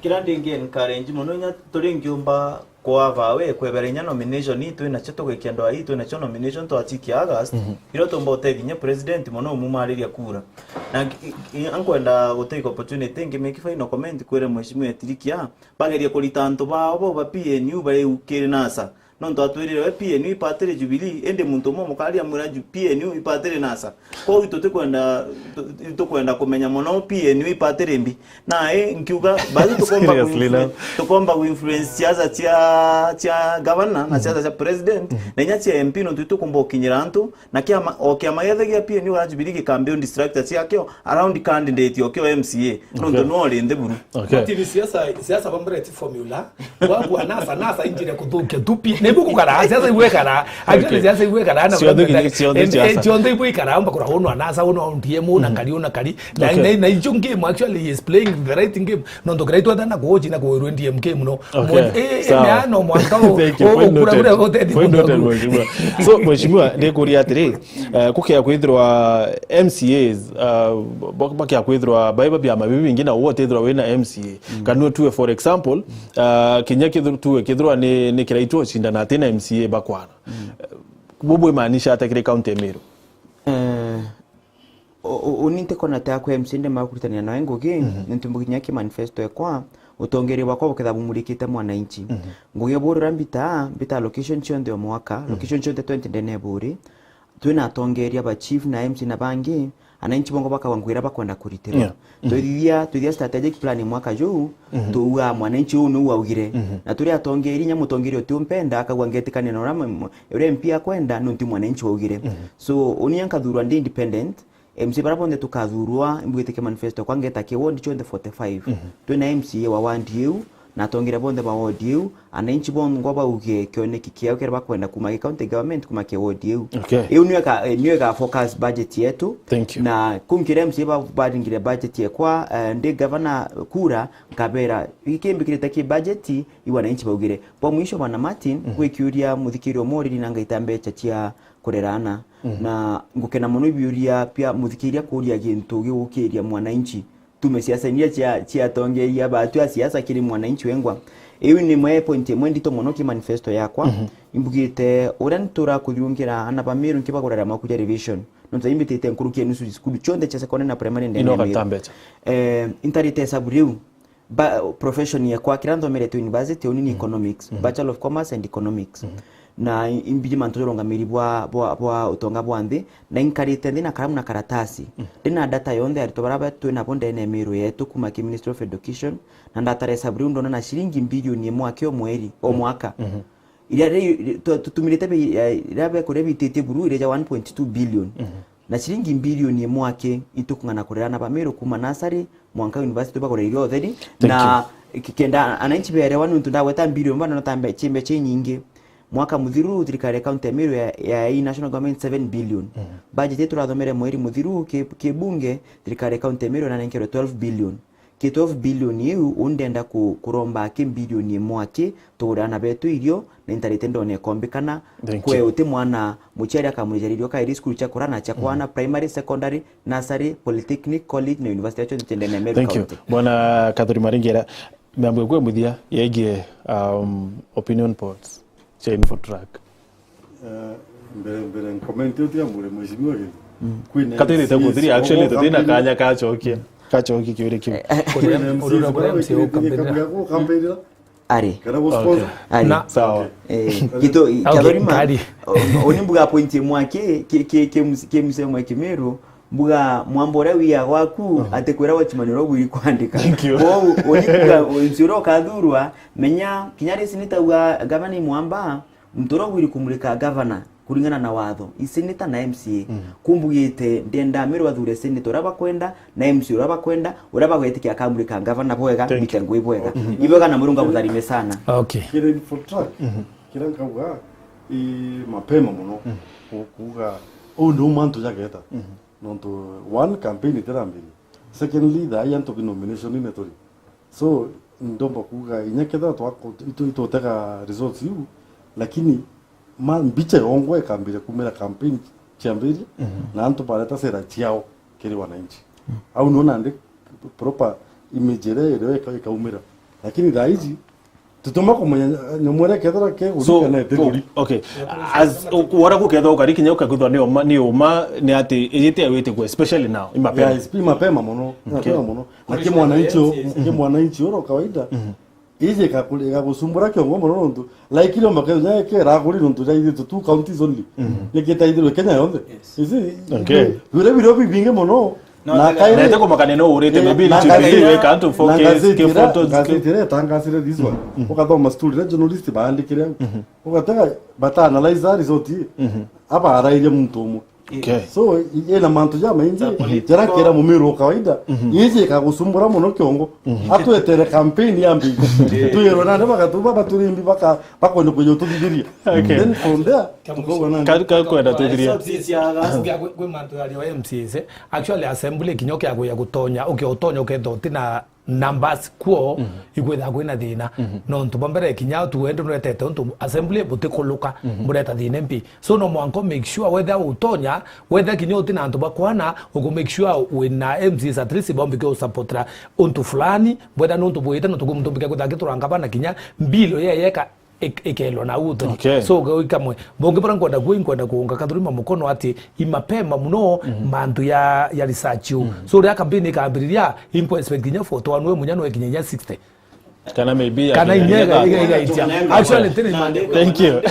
Kiria ndingi encourage mono inya turi ngiumba kwava we kwebera inya nomination ii twinacio tugikia ndwaa ii twinacio nomination twachikia August, irio tumba utethia inya president mono umumariria kura. Na nk-, i-, i-, ankwenda gutake opportunity ngi make final comment kwire mheshimiwa Etirikia, bagerie kurita antu bao bo ba P N U baiu kiri NASA. Nontu atwirire we P N U ipatire Jubilee, indi muntu umwe mukari amwira Ju-, P N U ipatire NASA. Kwou tutikwenda, tu-, tukwenda kumenya mono P N U ipatire mbi. Nae nkiuga, bathi tukomba ku-, tukomba ku influence siasa cia, cia governor na siasa cia president, na inya cia M P nontu itukumba ukinyira antu, na kiama, o kiama giothe gia P N U kana Jubilee gikambuild structure ciakio around candidate okio M C A, nontu no ri nthi buru. Okay. Martin, siasa, siasa bambere ti formula. Waku anasa, nasa injire kuthukia tu pi. Nibu kukara, siasa igwekara. Actually, siasa igwekara, na cionthe ibu ikara, amba kura uno anasa, uno D M, uno kari, uno kari. Na, na, na icio game, actually, he is playing the right game. Nontu kira itwethana kuuchi na kuirwe D M K muno. Okay. Mwe-, eh, eh, sawa. Mea no mwanka u-, u-, ukura kura utethi muno. So, mheshimiwa, ndikuria atiri, eh, kukia kwithirwa M C As, eh, ba-, bakia kwithirwa baiba biama bibi bingi na uwe utithirwa wina M C A. Kana tuwe, for example, eh, kinya kithir-, tuwe kithirwa ni, ni kiraitu ucindana ati na M C A bakwana. Eh, bubu imaanisha ata kiri county ya Meru? Eh, U-, u-, uni ntikona ta akwa M C A ndi makuritania nawe ngugi, nontu mbukinya ki manifesto ekwa, utongeria bwakwa buketha bumurikite mwananchi. Ngugi buri uria mbitaa, mbitaa location cionthe o mwaka, location cionthe twenty ndene buri. Twina atongeria ba chief na M C A na bangi, ananchi bongo bakagwa ngugi iria bakwenda kuritirwa. Yeah. Mhm. Twithithia, twithia strategic plan mwaka juu, mhm, tuuga mwananchi uu niu augire. Mhm. Na turi atongeria, inya mutongeria uti umpenda, akauga ngetikania na uria m-, uria M P akwenda, nontu mwananchi waugire. Mhm. So, uni nkathurwa ndi independent, M C A baria bonthe tukathurwa, imbugite ki manifesto kwa ngeta ki ward cionthe forty-five. Mhm. Twina M C A wa ward iu, na atongeria bonthe ba ward iu, ananchi bongwa bauge kioneki kiao kiria bakwenda kuma ki county government, kuma ki ward iu. Okay. Iu niyo ika-, eh, niyo ika focus budget yetu. Thank you. Na kunkiria M C A ba-, baringire budget yekwa, eh, ndi governor kura, nkabera, giki mbikirite ki budget, iu ananchi baugire. Bwa mwisho, Bwana Martin, mhm, gwikiuria muthikiria umwe uriri na ngaita mbecha cia kurera ana. Mhm. Na ngukena mono ibiuria bia muthikiria kuuria gintu gigukiria mwananchi. Tume siasa iria cia, cia atongeria batu a siasa kiri mwananchi wengwa. Iu ni mwe point imwe ndito mono ki manifesto yakwa. Mhm. Imbugite, uria ntura kuthiungira ana ba Meru nkibagurira maku ja revision. Nontu imbitite nkuruki ya nusu cukuru cionthe cia secondary na primary ndene ya Meru. Ino gatambecha. Eh, intarite hesabu riu. Ba-, profession yakwa, kiria nthomerete university, uni ni, mm, economics, mm, Bachelor of Commerce and Economics. Mm. Na i-, imbiji mantu ja urungamiri bwa, bwa, bwa utonga bwa nthi, na inkarite nthi na karamu na karatasi. Mm. Ndina data yonthe ya aritwa baria ba-, twinabo ndene ya Meru yetu kuma ki Ministry of Education, na ndatara hesabu riu ndona na ciringi mbilioni imwe aki o mweri, o, mm, mwaka. Mhm. Iria ri-, ri-, tu-, tutumirite bi-, ya, iria bekuria bititie buru iria ja one point two billion. Mhm. Na ciringi mbilioni imwe aki itukung'ana kurera ana ba Meru kuma nursery mwanka university bagurire irio utheri. Thank you. Na ki-, kenda ananchi berewa nuntu ndagweta mbilioni bana no tambe chimbe chinyingi. Mwaka muthiru thirikari ya county ya Meru ya, ya i national government seven billion. Mhm. Budget yetu turathomere mweri muthiru ki, ki bunge, thirikari ya county ya Meru yanenkerwe twelve billion. Ki twelve billion iu, undenda ku-, kuromba aki mbilioni imwe aki, tugure ana betu irio, na intarite ndone ikombikana. Thank you. Kwe uti mwana muciari akamurijaria irio kairi cukuru cia kurana, cia kwana, mhm, primary, secondary, nursery, polytechnic, college, na university yacho ntendene Meru County. Thank you. Bwana Kathuri Maringera, miambo ikwe muthia yegie, um, opinion polls cia Infotrack. Eh, mbere, mbere ncomment utia mbure mheshimiwa Githu. Mm. Kwina Katirite M C As kuthiria, actually, tutina kanya kachokia. Kachokia kiuria kiu. Eh, eh. Kwina M C As uria, uria baria M C A wikambirira. Ari. Kana gu sponsor. Okay. Ari. Na sawa. Eh, okay. Githu, okay, Kathurima, kari. O-, oni mbuga point imwe ki, ki, ki, ki mus-, ki msemo ya Kimiru, mbuga mwamba uria wia gwaku, mhm, ati kwira watchman uria ubwiri kwandika. Thank you. Kwou, oni mbuga, o M C A uria ukathurwa, menya, kinya ri senator uga gavana i mwamba, muntu uria ubwiri kumurika gavana, kuringana na watho, i senator na M C A. Mhm. Kumbugite, ndenda Meru athure senator uria bakwenda, na M C A uria bakwenda, uria bagwetikia akamurika gavana bwega, thank you, mitengo ibwega. Mhm. Ibwega na Murungu abutharime sana. Okay. Kiri Infotrack, mhm, kira nkauga, i mapema muno, mhm, ku-, kuuga, uu ni uma antu jageta. Mhm. Nontu one, campaign itirambiria. Secondly, thaa ii antu ki nomination-ine turi. So, ndomba kuuga, inya kethira twako-, itu-, itutega results iu, lakini ma-, mbicha yongwa ikambiria kumira campaign ciambiria, mhm, na antu bareta sera ciao kiri wananchi. Mhm. Au nona ndi proper image iria irio ika-, ikaumira. Lakini thaa iji, tutuma kumenya, eh, nyamu iria kethira keguri, so, kana itiguri. Okay. As, u-, wara gukethwa ukari kinya ukaguthwa ni uma, ni uma, ni ati ijite awite ku, especially now, i mapema. Yeah, it's mapema muno, okay, mapema muno. Na ki mwananchi u-, ki mwananchi uro kawaida, mhm, iji ikakuri-, igagusumbura kiongo muno nontu, like, ile makethwa nyake raguri nontu ja ithitu two counties only. Mhm. Ni kitaithirwe Kenya yonthe. Yes. Isi, okay, bire biro bibingi muno. No, na kairi, nete kumakania no urite, eh, maybe na Jubilee ngazeti, weka antu four K, na ngazeti K ira, photos, ngazeti ira itangasire this one. Mhm. Ukathoma story ira journalist baandikire au. Mhm. Ugatega bata analyze result ii. Mhm. Aba arairie muntu umwe. Okay. So, i-, ina mantu jamaingi, political, jara kira mumiru wa kawaida, mhm, iji ikagusumbura muno kiongo. Mhm. Atwetere campaign yambi. Twirwe nani bagatuba baturimbi baka-, bakwenda kuja ututhithiria. Okay. Then from there, tukaona nani. Ka-, ka-, kwenda tuthirie. Kwi, kwi mantu ya rio M C As, eh. Actually, assembly kinya ukiaguya gutonya, ukiutonya ukethwa utina numbers kuo, mhm, ikwitha kwina thina. Mhm. Nontu bwa mbere kinya tu wende nuretete untu assembly butikuluka, mhm, bureta thina mpi. So no mwanka make sure whether utonya, whether kinya utina antu bakwana, uku make sure wina M C As at least bombike usupportira untu fulani, whether nuntu bwite, nuntu kwi muntu mbike kwitha akituranga bana kinya bill yeyeka ik-, ikelwa na uthoni. Okay. So, gau ikamwe. Bungi bura nkwenda kuo, inkwenda kuunga Kathurima mukono ati i mapema muno, mhm, mantu ya, ya research u. Mhm. So, ria campaign ikambiriria, inkwa expect kinya forty-one we munya no ikinya inya sixty. Kana maybe ya Kana Kenya inya iga- Rigathi. Iga- igaitia. Actually, tini mande. Thank you.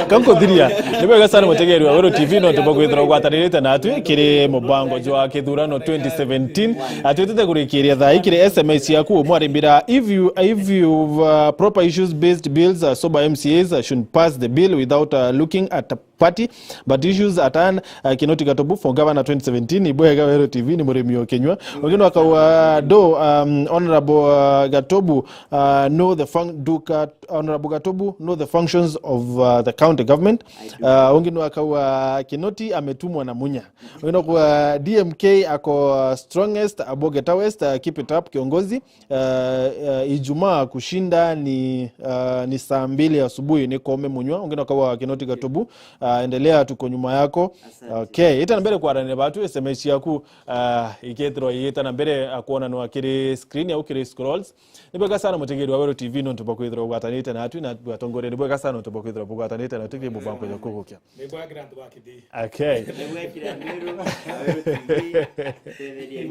Kankuthiria. Ni bwega sana mutegeri wa Weru T V, no tuba kwithirwa gwatanirite natwi kiri mubango jwa kithurano twenty seventeen. Atwitite kurikiria thaa ii kiri S M S yaku umwarimbira, if you, if you, uh, proper issues based bills, uh, sober M C As, uh, should pass the bill without, uh, looking at party, but issues at hand, uh, Kinoti Gatobu for governor twenty seventeen, ibwega Weru T V ni murimi o kinywa. Wengine wakauga, do, um, Honorable, uh, Gatobu, uh, know the fun-, do Gat-, Honorable Gatobu know the functions of, uh, the county government. Uh, wengine wakauga Kinoti ametumwa na Munya. Wengine kwa D M K ako, uh, strongest, Abogeta West, uh, keep it up, kiongozi. Uh, uh, Ijumaa kushinda ni, uh, ni saa mbili asubuhi, ni kome munywa. Wengine wakauga Kinoti Gatobu, uh, endelea, tuko nyuma yako. Asante. Okay, ita na mbere kwaranira batu, S M S yaku, uh, ikethirwa igita na mbere, uh, kwonanwa kiri screen au kiri scrolls. Ni bwega sana mutegeri wa Weru T V nontu bwa kwithirwa bugwatanite natwi na bwatongoria. Ni bwega sana nontu bwa kwithirwa bugwatanite natwi kiri mubango jwa kugukia. Nigwakira antu ba Kithii. Okay. Nigwakira Meru, Weru T V, twetherie.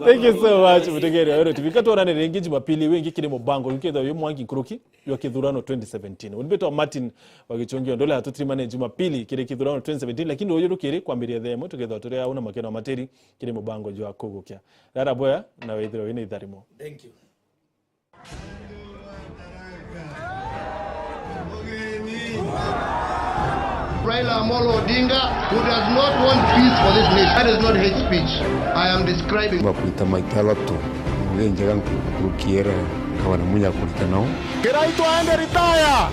Thank you so much, mutegeri wa Weru T V. Katwonane ringi Jumapili wingi kiri mubango jukethirwa yu mwangi nkuruki jwa kithurano twenty seventeen. Unbetwa Martin wa Gichungio ndole atutirimane Jumapili kiri kithurano twenty seventeen, lakini uyu rukiri kwambiria thaa imwe tukethirwa turi au na makeno matiri kiri mubango jwa kugukia. Rara bwega na withirwe wina itharimo. Thank you. Raila Amolo Odinga, who does not want peace for this nation. That is not hate speech. I am describing. Bakwita maitalo tu. Nge njega nkurukiera kabana munya kurita nao. Kiraitu aende retire.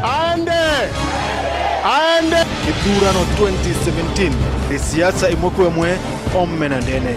Aende. Aende. Githurano twenty seventeen. Ni siasa imwe kwa imwe, omena ndene.